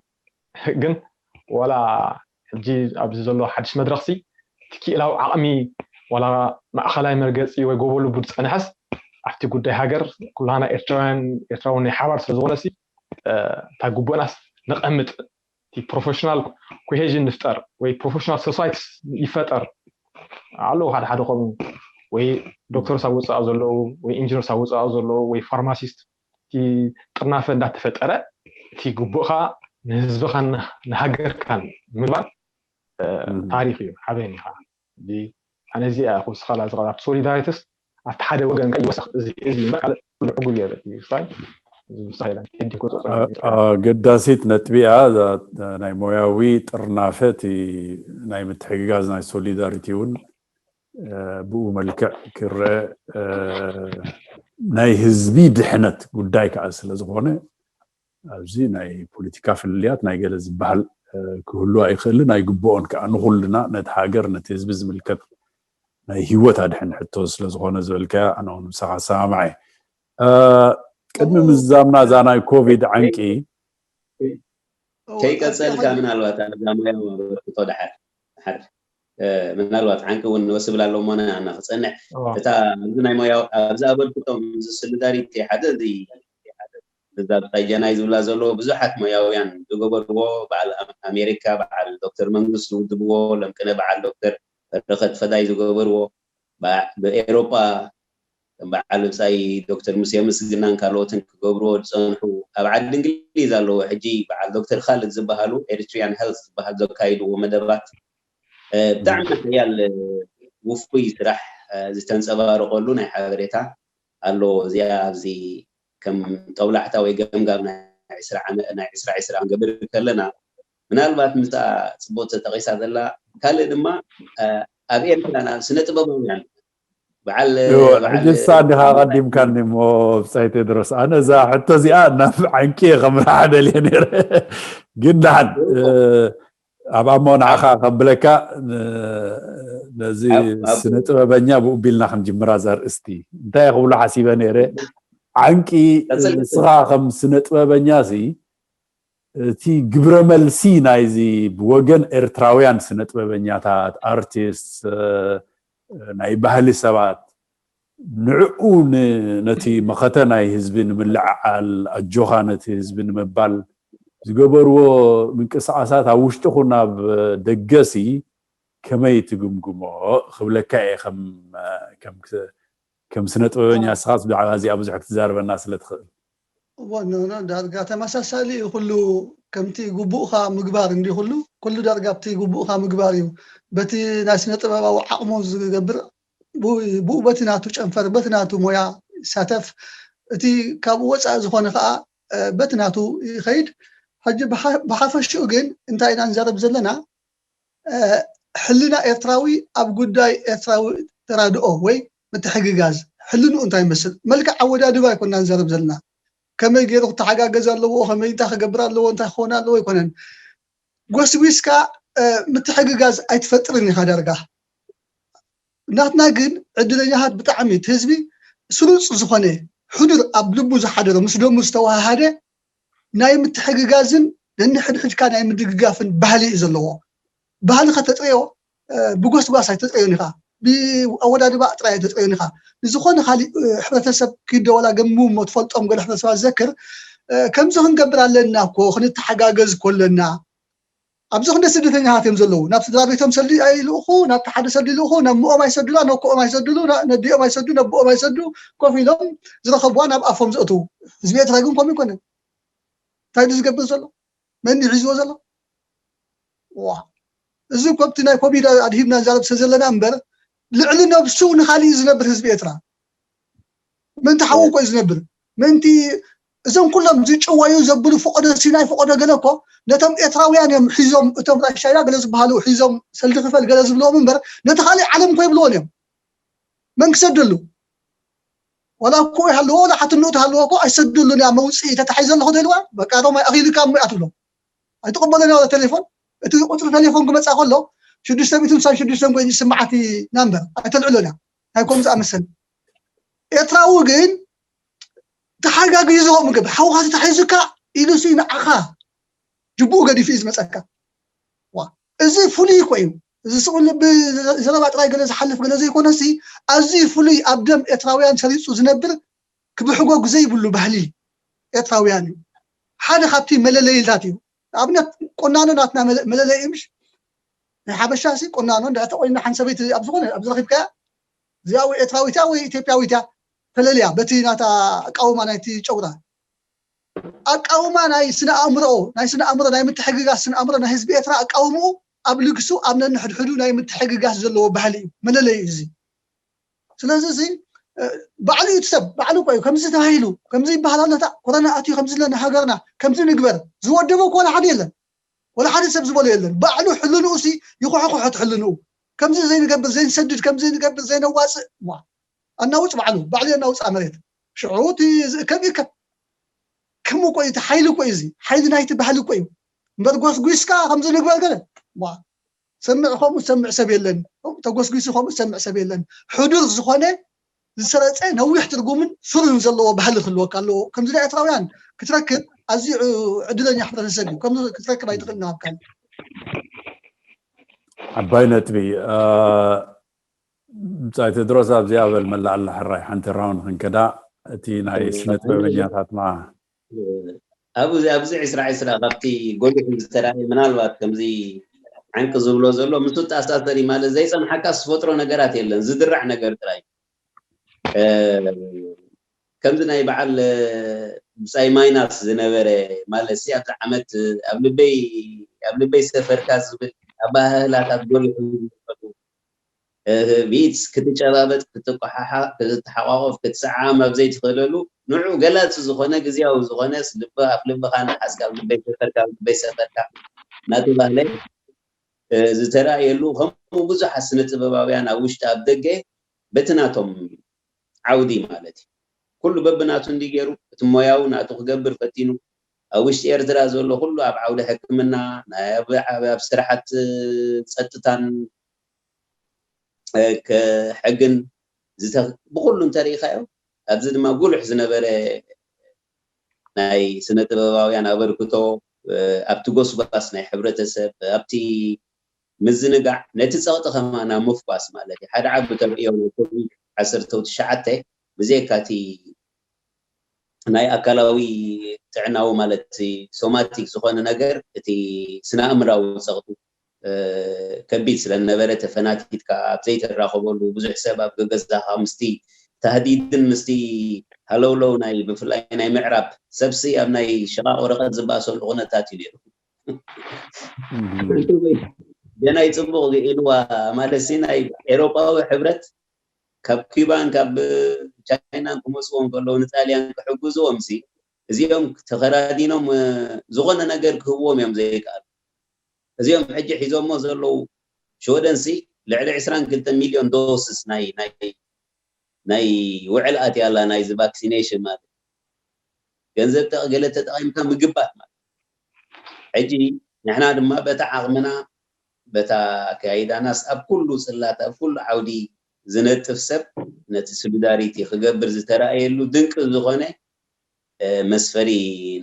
ግን ዋላ ሕጂ ኣብዚ ዘሎ ሓድሽ መድረኽሲ እቲ ክኢላዊ ዓቕሚ ዋላ ማእኸላይ መርገፂ ወይ ጎቦ ልቡ ዝፀንሐስ ኣብቲ ጉዳይ ሃገር ኩላና ኤርትራውያን ኤርትራውን ናይ ሓባር ስለዝኾነሲ እንታይ ግቡእናስ ነቐምጥ እቲ ፕሮፌሽናል ኮሄዥን ንፍጠር ወይ ፕሮፌሽናል ሶሳይቲስ ይፈጠር ኣለዉ ሓደ ሓደ ከምኡ ወይ ዶክተርስ ኣብ ወፃኢ ዘለዉ ወይ ኢንጂነርስ ኣብ ወፃኢ ዘለዉ ወይ ፋርማሲስት እቲ ጥርናፈ እንዳተፈጠረ እቲ ግቡእካ ንህዝብኻን ንሃገርካን ምግባር ታሪክ እዩ ሓበን ኢኻ። ኣነ እዚኣ ክውስኻላ ዝኽእል ኣብቲ ሶሊዳሪቲስ ኣብቲ ሓደ ወገን ይወሰኽ እዚ እዚ እምበር ካልእ ኩሉ ዕጉብ እየ በቲ ስታይ ኣገዳሲት ነጥቢ እያ። ናይ ሞያዊ ጥርናፈ እቲ ናይ ምትሕግጋዝ ናይ ሶሊዳሪቲ እውን ብኡ መልክዕ ክረአ ናይ ህዝቢ ድሕነት ጉዳይ ከዓ ስለ ዝኾነ ኣብዚ ናይ ፖለቲካ ፍልልያት ናይ ገለ ዝበሃል ክህሉ ኣይኽእልን ኣይግብኦን ከዓ ንኩልና ነቲ ሃገር ነቲ ህዝቢ ዝምልከት ናይ ህይወት ኣድሕን ሕቶ ስለዝኾነ ዝበልካያ ኣነ እውን ምሳኻ ሰማማዕ እየ። ቅድሚ ምዝዛምና እዛ ናይ ኮቪድ ዓንቂ ከይቀፀልካ ምናልባት ኣዛማዮ ኣበርክቶ ድሓር ድሓር ምናልባት ዓንቂ እውን ንወስብል ኣሎ እሞ ንኣና ክፀንዕ እታ ኣብዚ ናይ ሞያው ኣብዚ ኣበርክቶ እዚ ሶሊዳሪቲ ሓደ እዚ እዛ ብታይ ጀናይ ዝብላ ዘለዎ ብዙሓት ሞያውያን ዝገበርዎ በዓል ኣሜሪካ በዓል ዶክተር መንግስቱ ዝብዎ ለምቅነ በዓል ዶክተር በረኸት ፈዳይ ዝገበርዎ ብኤሮጳ ከም በዓል ብፃይ ዶክተር ሙሴ ምስግናን ካልኦትን ክገብርዎ ዝፀንሑ ኣብ ዓዲ እንግሊዝ ኣለዉ ሕጂ በዓል ዶክተር ካልድ ዝበሃሉ ኤሪትሪያን ሄልት ዝበሃል ዘካይድዎ መደባት ብጣዕሚ ሓያል ውፉይ ስራሕ ዝተንፀባረቀሉ ናይ ሓበሬታ ኣሎ እዚኣ ኣብዚ ከም ጠውላዕታ ወይ ገምጋም ናይ ዕስራ ዓመት ናይ ዕስራ ዕስራ ክንገብር ከለና ምናልባት ምስኣ ፅቡቅ ተጠቂሳ ዘላ ካልእ ድማ ኣብ ኤርትራ ናብ ስነ ጥበባውያን በዓል ሕጅሳ እንዲኻ ቀዲምካኒ እሞ ብፃይ ቴድሮስ ኣነ እዛ ሕቶ እዚኣ ናብ ዓንቂ ከምርሓ ደልየ ነይረ ግን ዳሓን ኣብ ኣሞ ንዓኻ ከብለካ ነዚ ስነ ጥበበኛ ብኡ ቢልና ክንጅምራ ዘርእስቲ እንታይ ክብሎ ሓሲበ ነይረ ዓንቂ ንስኻ ከም ስነ ጥበበኛ ሲ እቲ ግብረ መልሲ ናይዚ ብወገን ኤርትራውያን ስነ ጥበበኛታት ኣርቲስት ናይ ባህሊ ሰባት ንዕኡ ነቲ መኸተ ናይ ህዝቢ ንምልዕዓል ኣጆኻ ነቲ ህዝቢ ንምባል ዝገበርዎ ምንቅስቃሳት ኣብ ውሽጢ ኹን ኣብ ደገሲ ከመይ ትግምግሞ ክብለካ እየ ከም ስነ ጥበበኛ ንስኻስ ብዛዕባ እዚኣ ብዙሕ ክትዛርበና ስለ ትኽእል እዎ ኖ ኖ ዳርጋ ተመሳሳሊ እዩ ኩሉ ከምቲ ግቡእካ ምግባር እንዲ ኩሉ ኩሉ ዳርጋ ኣብቲ ግቡእካ ምግባር እዩ በቲ ናይ ስነ ጥበባዊ ዓቕሙ ዝገብር ብኡ በቲ ናቱ ጨንፈር በቲ ናቱ ሞያ ይሳተፍ እቲ ካብኡ ወፃኢ ዝኾነ ከዓ በቲ ናቱ ይኸይድ ሕጂ ብሓፈሽኡ ግን እንታይ ኢና ንዛረብ ዘለና? ሕልና ኤርትራዊ ኣብ ጉዳይ ኤርትራዊ ተራድኦ ወይ ምትሕግጋዝ ሕልንኡ እንታይ ይመስል? መልክዕ ኣወዳድባ ኣይኮና ንዛረብ ዘለና። ከመይ ገይሩ ክተሓጋገዝ ኣለዎ፣ ከመይ እንታይ ክገብር ኣለዎ፣ እንታይ ክኸውን ኣለዎ ኣይኮነን። ጎስጒስካ ምትሕግጋዝ ኣይትፈጥርን ኢኻ ዳርጋ። ናትና ግን ዕድለኛታት ብጣዕሚ እቲ ህዝቢ ስሩፅ ዝኾነ ሕዱር ኣብ ልቡ ዝሓደረ ምስ ደሙ ዝተዋሃሃደ ናይ ምትሕግጋዝን ነንሕድሕድካ ናይ ምድግጋፍን ባህሊ እዩ ዘለዎ። ባህሊ ከተጥረዮ ብጎስጓስ ኣይተጥረዮን ኢኻ፣ ብኣወዳድባ ጥራይ ኣይተጥረዮን ኢኻ። ንዝኾነ ካሊእ ሕብረተሰብ ኪዶ ዋላ ገምሙ እሞ ትፈልጦም ገለ ሕብረተሰባት ዝዘክር ከምዚ ክንገብር ኣለና እኮ ክንተሓጋገዝ እኮ ኣለና ኣብዚ ክንደ ስደተኛታት እዮም ዘለዉ። ናብ ስድራ ቤቶም ሰልዲ ኣይልእኹ፣ ናብቲ ሓደ ሰልዲ ይልእኹ፣ ናብ ምኦም ኣይሰዱላ፣ ነኮኦም ኣይሰዱሉ፣ ነዲኦም ኣይሰዱ፣ ነቦኦም ኣይሰዱ፣ ኮፍ ኢሎም ዝረኸብዋ ናብ ኣፎም ዘእትዉ። ህዝቢ ኤርትራ ግን ከምኡ ይኮነን። እንታይ ድዩ ዝገብር ዘሎ? መን እዩ ሒዝዎ ዘሎ? ዋ እዚ ኮብቲ ናይ ኮቪድ ኣድሂብና ንዛረብ ስለ ዘለና እምበር ልዕሊ ነብሱ ንካሊእ ዝነብር ህዝቢ ኤርትራ ምእንቲ ሓዉ እኮ እዩ ዝነብር ምእንቲ እዞም ኩሎም ዝጭወዩ ዘብሉ ፈቆዶ ሲናይ ፈቆዶ ገለ እኮ ነቶም ኤርትራውያን እዮም ሒዞም እቶም ራሻያ ገለ ዝበሃሉ ሒዞም ሰልዲ ክፈል ገለ ዝብልዎም እምበር ነቲ ካሊእ ዓለም እኮ ይብልዎን እዮም መን ክሰደሉ ዋላ እኮ ይሃልዎ ዋላ ሓትንኡ ትሃልዎ እኮ ኣይሰደሉን እያ መውፅኢ ተታሒዘ ኣለኹ ደልዋ በቃ ቶም ኣኺልካ እሞ እያ ትብሎ ኣይትቕበሎን እያ ቴሌፎን እቲ ቁፅሪ ቴሌፎን ክመፃ ከሎ ሽዱሽተ ሚእትን ስሳን ሽዱሽተን ኮይኑ ዝስምዓት ናምበር ኣይተልዕሎን እያ እንታይ ከም ዝኣመሰለ ኤርትራዊ ግን ተሓጋጊዝዎ ምግብ ሓውካ ተታሒዙካ ኢሉሲ ንዓኻ ጅቡኡ ገዲፉ እዩ ዝመፀካ እዚ ፍሉይ እኮ እዩ እዚ ስቕል ብዘረባ ጥራይ ገለ ዝሓልፍ ገለ ዘይኮነሲ ኣዝዩ ፍሉይ ኣብ ደም ኤርትራውያን ሰሪፁ ዝነብር ክብሕጎግ ዘይብሉ ባህሊ ኤርትራውያን እዩ ሓደ ካብቲ መለለይታት እዩ ንኣብነት ቁናኖ ናትና መለለይ ምሽ ናይ ሓበሻ ሲ ቁናኖ እንድሕር ተቆኒና ሓንቲ ሰበይቲ ኣብ ዝኾነ ኣብ ዝረኺብካያ እዚኣ ወይ ኤርትራዊት እያ ወይ ኢትዮጵያዊት እያ ተለልያ በቲ ናታ ኣቃውማ ናይቲ ጨጉራ ኣቃውማ ናይ ስነ ኣእምሮኡ ናይ ስነ ኣእምሮ ናይ ምትሕግጋዝ ስነ ኣእምሮ ናይ ህዝቢ ኤርትራ ኣቃውምኡ ኣብ ልግሱ ኣብ ነንሕድሕዱ ናይ ምትሕግጋዝ ዘለዎ ባህሊ እዩ መለለዩ እዚ ስለዚ እዚ ባዕሉ እዩ ሰብ ባዕሉ እኮ እዩ ከምዚ ተባሂሉ ከምዚ ይበሃል ኣሎ ኮሮና ኣትዩ ከምዚ ኣለና ሃገርና ከምዚ ንግበር ዝወደበ እኮ ሓደ የለን ወላ ሓደ ሰብ ዝበሎ የለን ባዕሉ ሕልንኡ ሲ ይኹሕኩሐት ሕልንኡ ከምዚ ዘይንገብር ዘይንሰድድ ከምዚ ዘይንገብር ዘይነዋፅእ ዋ ኣናውፅ ባዕሉ ባዕሉ የናውፃ መሬት ሽዑ እቲ ዝእከብ ይእከብ ከምኡ እኮ እዩ እቲ ሓይሊ እኮ እዩ እዚ ሓይሊ ናይቲ ባህሊ እኮ እዩ እምበር ጎስጒስካ ከምዚ ንግበር ገለ ዋ ሰምዕ ከምኡ ዝሰምዕ ሰብ የለን ተጎስጒሱ ከምኡ ዝሰምዕ ሰብ የለን ሕዱር ዝኾነ ዝሰረፀ ነዊሕ ትርጉምን ሱርን ዘለዎ ባህሊ ክህልወካ ኣለዎ ከምዚ ናይ ኤርትራውያን ክትረክብ ኣዝዩ ዕድለኛ ሕብረተሰብ እዩ ከምዚ ክትረክብ ኣይትኽእል ናብካን ዓባይ ነጥቢ ብፃይ ተድሮስ ኣብዚኣ በል መላኣላ ሕራይ ሓንቲ ራውን ክንከዳ እቲ ናይ ስነ ጥበበኛታትና ኣብዚ ኣብዚ ዕስራ ዕስራ ካብቲ ጎሊሑ ዝተረኣየ ምናልባት ከምዚ ዓንቂ ዝብሎ ዘሎ ምስ ተኣሳሰሪ ማለት ዘይፀንሓካ ዝፈጥሮ ነገራት የለን ዝድራዕ ነገር ጥራይ ከምዚ ናይ በዓል ብፃይ ማይናስ ዝነበረ ማለት ሲ ኣብዚ ዓመት ኣብ ልበይ ኣብ ልበይ ሰፈርካ ዝብል ኣባህላታት ጎሊሑ ዝፈጡ ብኢድ ክትጨባበጥ ክትቆሓሓ ክትተሓቋቆፍ ክትሰዓም ኣብ ዘይትኽእለሉ ንዑ ገላፂ ዝኾነ ግዝያዊ ዝኾነ ልቢ ኣፍ ልብኻ ንሓስካ ኣብ ልበይ ሰፈርካ ኣብ ልበይ ሰፈርካ እናተባህለ ዝተረእየሉ ከምኡ ብዙሓት ስነ ጥበባውያን ኣብ ውሽጢ ኣብ ደገ በቲ ናቶም ዓውዲ ማለት እዩ ኩሉ በብናቱ እንዲ ገይሩ እቲ ሞያዊ ናቱ ክገብር ፈቲኑ ኣብ ውሽጢ ኤርትራ ዘሎ ኩሉ ኣብ ዓውዲ ሕክምና ኣብ ስራሓት ፀጥታን ሕግን ብኩሉ እንተሪኢኻዮ ኣብዚ ድማ ጉሉሕ ዝነበረ ናይ ስነ ጥበባውያን ኣበርክቶ ኣብቲ ጎስጓስ ናይ ሕብረተሰብ ኣብቲ ምዝንጋዕ ነቲ ፀቕጢ ከማና ምፍኳስ ማለት እዩ ሓደ ዓቢ ተርእዮ ናይ ኮቪድ ዓሰርተ ትሽዓተ ብዘይካቲ ናይ ኣካላዊ ጥዕናዊ ማለት ሶማቲክ ዝኾነ ነገር እቲ ስነ ኣእምራዊ ፀቕጡ ከቢድ ስለነበረ ተፈናቲትካ ኣብ ዘይተራኸበሉ ብዙሕ ሰብ ኣብ ገገዛኻ ምስቲ ታህዲድን ምስቲ ሃለውለው ናይ ብፍላይ ናይ ምዕራብ ሰብሲ ኣብ ናይ ሽቓቕ ወረቐት ዝበኣሰሉ ኩነታት እዩ ነይሩ ገናይ ፅቡቕ ኢልዋ ማለት ናይ ኤሮጳዊ ሕብረት ካብ ኪባን ካብ ቻይናን ክመፅዎም ከለዉ ንጣልያን ክሕግዝዎም ሲ እዚኦም ተኸዳዲኖም ዝኾነ ነገር ክህብዎም እዮም ዘይከኣሉ። እዚኦም ሕጂ ሒዞሞ ዘለዉ ሽወደንሲ ልዕሊ ዕስራን ክልተ ሚልዮን ዶስስ ናይ ናይ ናይ ውዕል ኣትያላ ናይዚ ቫክሲኔሽን ማለት ገንዘብ ገለ ተጠቒምካ ምግባት ማለት ሕጂ ንሕና ድማ በታ ዓቕምና በታ ኣካይዳናስ ኣብ ኩሉ ጽላት ኣብ ኩሉ ዓውዲ ዝነጥፍ ሰብ ነቲ ሶሊዳሪቲ ክገብር ዝተረኣየሉ ድንቂ ዝኾነ መስፈሪ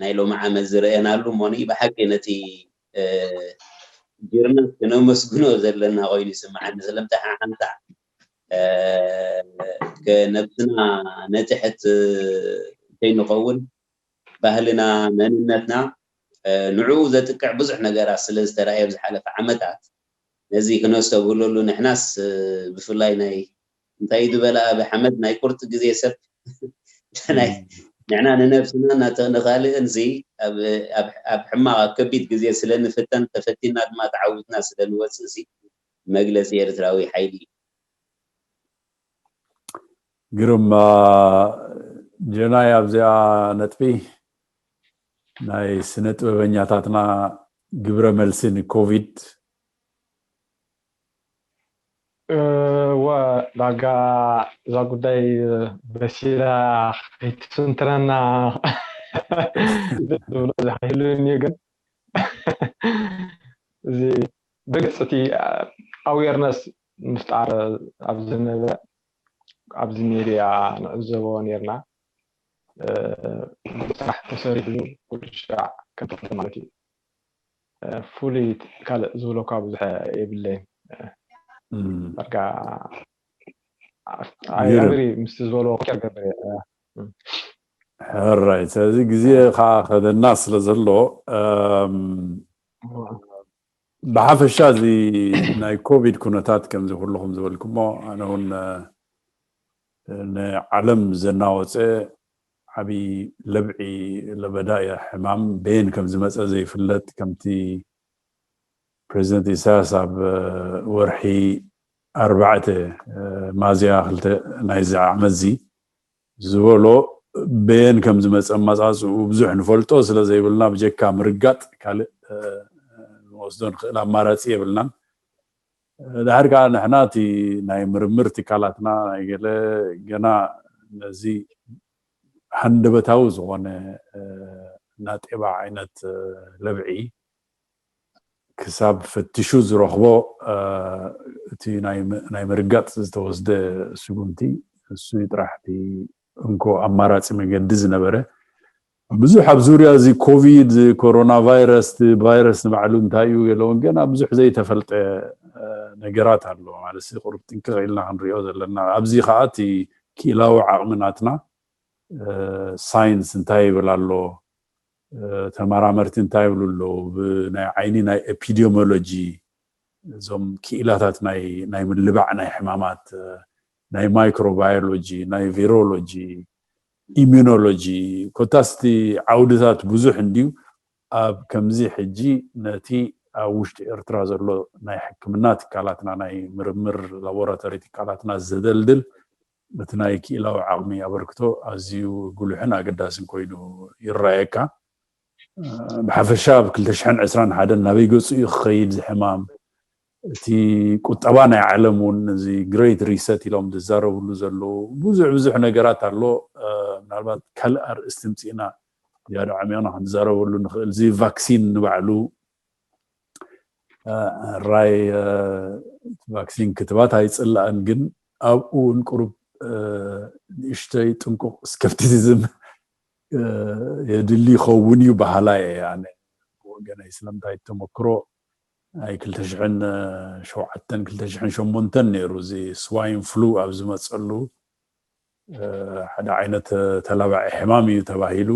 ናይ ሎሚ ዓመት ዝረአናሉ እሞ ብሓቂ ነቲ ጅርና ክነመስግኖ ዘለና ኮይኑ ይስምዓኒ ስለምታ ሓንታ ነብስና ነትሕት ከይንኸውን ባህልና መንነትና ንዕኡ ዘጥቅዕ ብዙሕ ነገራት ስለ ዝተረኣየ ብዝሓለፈ ዓመታት ነዚ ክነስተብህለሉ ንሕናስ ብፍላይ ናይ እንታይ ዝበለ ኣብ ሓመድ ናይ ቁርጥ ግዜ ሰብ ናይ ንሕና ንነብስና ንኻልእን ዚ ኣብ ሕማቕ ኣብ ከቢድ ግዜ ስለ ንፍተን ተፈቲና ድማ ተዓዊትና ስለ ንወፅእ ሲ መግለፂ ኤርትራዊ ሓይሊ እዩ። ግርም ጀናይ ኣብዚኣ ነጥቢ ናይ ስነ ጥበበኛታትና ግብረ መልሲ ንኮቪድ እወ ዳጋ እዛ ጉዳይ በሲላ ከይትስንትረና ዝብሎ ዝሓይሉ እኒኦ ግን እዚ ብግልፂ እቲ awareness ምፍጣር ኣብ ዝነበረ ኣብዚ ሜድያ ንዕዘቦ ነርና ስራሕ ተሰሪሑ ኩሉ ሻዕ ከምጠፍለ ማለት እዩ ፍሉይ ካልእ ዝብለካ ብዙሕ የብለይን ዳርጋ ኣግሪ ምስ ዝበልዎ ኮር ገብር ሕራይ ስለዚ ግዜ ከዓ ከደና ስለ ዘሎ ብሓፈሻ እዚ ናይ ኮቪድ ኩነታት ከምዚ ኩልኹም ዝበልኩሞ ኣነ እውን ንዓለም ዘናወፀ ዓብዪ ለብዒ ለበዳ እያ ሕማም በየን ከም ዝመፀ ዘይፍለጥ ከምቲ ፕሬዚደንት ኢሳያስ ኣብ ወርሒ ኣርባዕተ ማዝያ ክልተ ናይዚ ዓመት እዚ ዝበሎ በየን ከም ዝመፀ ኣመፃፅኡ ብዙሕ ንፈልጦ ስለ ዘይብልና ብጀካ ምርጋጥ ካልእ ንወስዶ ንኽእል ኣማራፂ የብልናን ድሓር ከዓ ንሕና እቲ ናይ ምርምር ትካላትና ናይ ገለ ገና ነዚ ሃንደበታዊ ዝኾነ ናጤባ ዓይነት ለብዒ ክሳብ ፈትሹ ዝረኽቦ እቲ ናይ ምርጋጥ ዝተወስደ ስጉምቲ እሱ ጥራሕ እቲ እንኮ ኣማራፂ መገዲ ዝነበረ ብዙሕ ኣብ ዙርያ እዚ ኮቪድ ኮሮና ቫይረስ ቫይረስ ንባዕሉ እንታይ እዩ ገለውን ገና ብዙሕ ዘይተፈልጠ ነገራት ኣሎ ማለት ቁሩብ ጥንቅቕ ኢልና ክንሪኦ ዘለና ኣብዚ ከዓ እቲ ክኢላዊ ዓቕሚ ናትና ሳይንስ እንታይ ይብል ኣሎ ተመራመርቲ እንታይ ይብሉ ኣለዉ ብናይ ዓይኒ ናይ ኤፒዲዮሞሎጂ እዞም ክኢላታት ናይ ምልባዕ ናይ ሕማማት ናይ ማይክሮባዮሎጂ ናይ ቪሮሎጂ ኢሚኖሎጂ ኮታስ እቲ ዓውድታት ብዙሕ እንድዩ ኣብ ከምዚ ሕጂ ነቲ ኣብ ውሽጢ ኤርትራ ዘሎ ናይ ሕክምና ትካላትና ናይ ምርምር ላቦራቶሪ ትካላትና ዘደልድል እቲ ናይ ክኢላዊ ዓቕሚ ኣበርክቶ ኣዝዩ ጉሉሕን ኣገዳስን ኮይኑ ይረኣየካ ብሓፈሻ ኣብ ክልተ ሽሕን ዕስራን ሓደን ናበይ ገፁ እዩ ክኸይድ ዝሕማም እቲ ቁጠባ ናይ ዓለም እውን እዚ ግሬት ሪሰት ኢሎም ዝዛረብሉ ዘለዉ ብዙሕ ብዙሕ ነገራት ኣሎ ምናልባት ካልእ ኣርእስቲ ምፅእና ዝያዳ ዓሚቕና ክንዛረበሉ ንኽእል እዚ ቫክሲን ንባዕሉ ራይ ቫክሲን ክትባት ኣይፅላእን ግን ኣብኡ እውን ቁሩብ ንእሽተይ ጥንቁቕ ስከፕቲሲዝም የድሊ ይኸውን እዩ በሃላ እየ ኣነ ወገነይ ስለምንታይ ተመክሮ ናይ ክልተ ሽሕን ሸውዓተን ክልተ ሽሕን ሸሞንተን ነይሩ እዚ ስዋይን ፍሉ ኣብ ዝመፀሉ ሓደ ዓይነት ተላባዒ ሕማም እዩ ተባሂሉ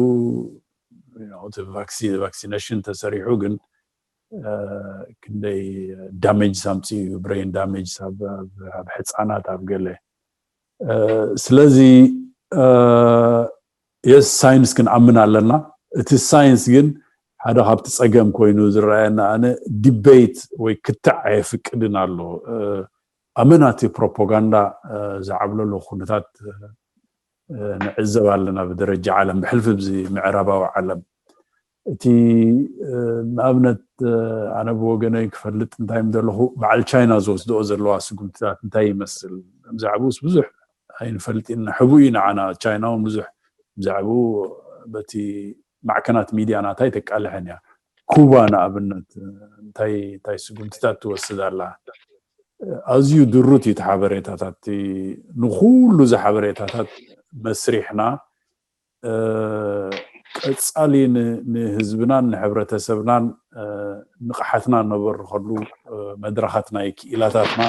ቫክሲነሽን ተሰሪሑ ግን ክንደይ ዳሜጅ ኣምፅኡ እዩ ብሬን ዳሜጅ ኣብ ሕፃናት ኣብ ገለ ስለዚ የስ ሳይንስ ክንኣምን ኣለና እቲ ሳይንስ ግን ሓደ ካብቲ ፀገም ኮይኑ ዝረኣየና ኣነ ዲቤት ወይ ክትዕ ኣየፍቅድን ኣሎ ኣመናቲ ፕሮፓጋንዳ ዝዓብለሎ ኩነታት ንዕዘብ ኣለና ብደረጃ ዓለም፣ ብሕልፊ ብዚ ምዕራባዊ ዓለም። እቲ ንኣብነት ኣነ ብወገነይ ክፈልጥ እንታይ ዘለኹ፣ በዓል ቻይና ዝወስድኦ ዘለዋ ስጉምትታት እንታይ ይመስል? ብዛዕባኡስ ብዙሕ ኣይንፈልጥ ኢና። ሕቡእ እዩ ንዓና። ቻይና እውን ብዙሕ ብዛዕባኡ በቲ ማዕከናት ሚድያ ናታ ኣይተቃልሐን እያ። ኩባ ንኣብነት እንታይ እንታይ ስጉምትታት ትወስድ ኣላ? ኣዝዩ ድሩት እዩ እቲ ሓበሬታታት። ንኩሉ እዚ ሓበሬታታት መስሪሕና ቀፃሊ ንህዝብናን ንሕብረተሰብናን ንቕሓትና ነበርኸሉ መድረኻት ናይ ክኢላታትና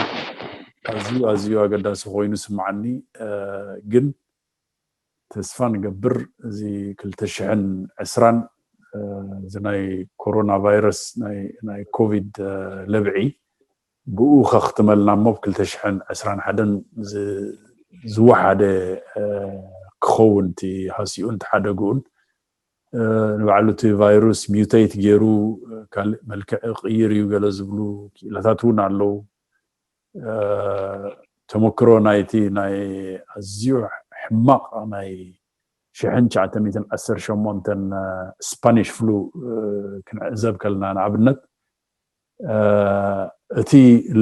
ኣዝዩ ኣዝዩ ኣገዳሲ ኮይኑ ስምዓኒ። ግን ተስፋ ንገብር እዚ ክልተ ሽሕን ዕስራን እዚ ናይ ኮሮና ቫይረስ ናይ ኮቪድ ለብዒ ብኡ ከኽትመልና እሞ ብ ክልተ ሽሕን ዕስራን ሓደን ዝወሓደ ክኸውን እቲ ሃሲኡን ተሓደግኡን። ንባዕሉ እቲ ቫይሩስ ሚውተይት ገይሩ ካልእ መልክዕ ቅይር እዩ ገለ ዝብሉ ክኢላታት እውን ኣለዉ። ተመክሮ ናይቲ ናይ ኣዝዩ ሕማቕ ናይ ሽሕን ትሽዓተ ሚእትን ዓሰርተ ሸሞንተን ስፓኒሽ ፍሉ ክንዕዘብ ከለና ንኣብነት እቲ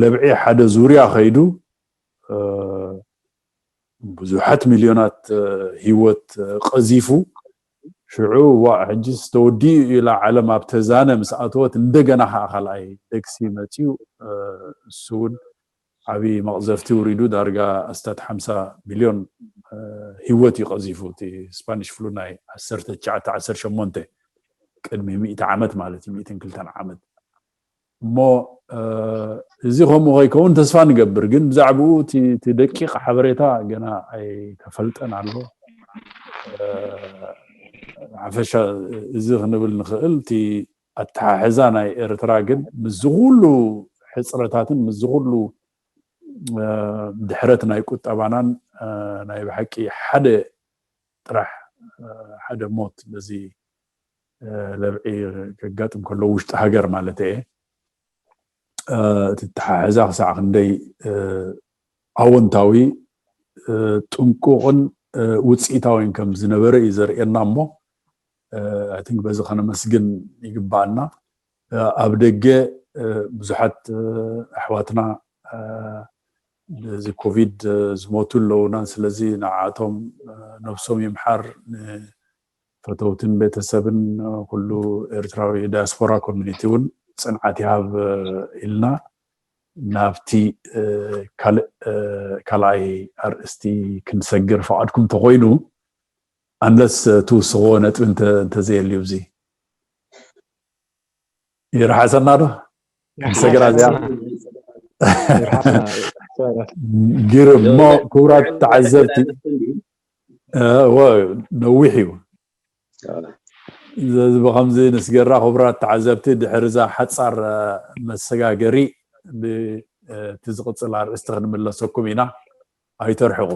ለብዒ ሓደ ዙርያ ከይዱ ብዙሓት ሚልዮናት ህይወት ቀዚፉ ሽዑ ዋ ሕጅስ ተወዲኡ ኢላ ዓለም ኣብ ተዛነ ምስ ኣተወት እንደገና ከዓ ካልኣይ ደግሲ መፅዩ እሱ እውን ዓብዪ መቕዘፍቲ ውሪዱ ዳርጋ ኣስታት ሓምሳ ሚልዮን ህይወት እዩ ቀዚፉ። እቲ ስፓኒሽ ፍሉ ናይ ዓሰርተ ትሽዓተ ዓሰርተ ሸሞንተ ቅድሚ ሚእቲ ዓመት ማለት እዩ፣ ሚእትን ክልተን ዓመት። እሞ እዚ ከምኡ ከይከውን ተስፋ ንገብር። ግን ብዛዕባኡ እቲ ደቂቕ ሓበሬታ ገና ኣይተፈልጠን ኣሎ። ሓፈሻ እዚ ክንብል ንኽእል እቲ ኣተሓሕዛ ናይ ኤርትራ ግን ምስዚ ኩሉ ሕፅረታትን ምስዚ ኩሉ ድሕረት ናይ ቁጠባናን ናይ ብሓቂ ሓደ ጥራሕ ሓደ ሞት በዚ ለብዒ ከጋጥም ከሎ ውሽጢ ሃገር ማለት እየ እቲ ተሓሕዛ ክሳዕ ክንደይ ኣወንታዊ ጥንቁቕን ውፅኢታዊን ከም ዝነበረ እዩ ዘርእየና እሞ ኣይ ቲንክ በዚ ከነመስግን ይግባኣና። ኣብ ደገ ብዙሓት ኣሕዋትና እዚ ኮቪድ ዝሞቱ ኣለውና። ስለዚ ንዓቶም ነብሶም ይምሓር፣ ንፈተውትን ቤተሰብን ኩሉ ኤርትራዊ ዳያስፖራ ኮሚኒቲ እውን ፅንዓት ይሃብ ኢልና ናብቲ ካልእ ካልኣይ ኣርእስቲ ክንሰግር ፍቓድኩም ተኮይኑ፣ ኣንለስ ትውስኽዎ ነጥቢ እንተዘየልዩ እዚ ይርሓሰና ዶ? ንሰግራ እዚኣ ግርም እሞ ክቡራት ተዓዘብቲ ነዊሕ እዩ። እዚ ብከምዚ ንስገራ ክቡራት ተዓዘብቲ ድሕርዛ ሓፃር መሰጋገሪ ብቲ ዝቕፅል ኣርእስቲ ክንምለሰኩም ኢና። ኣይተርሕቑ።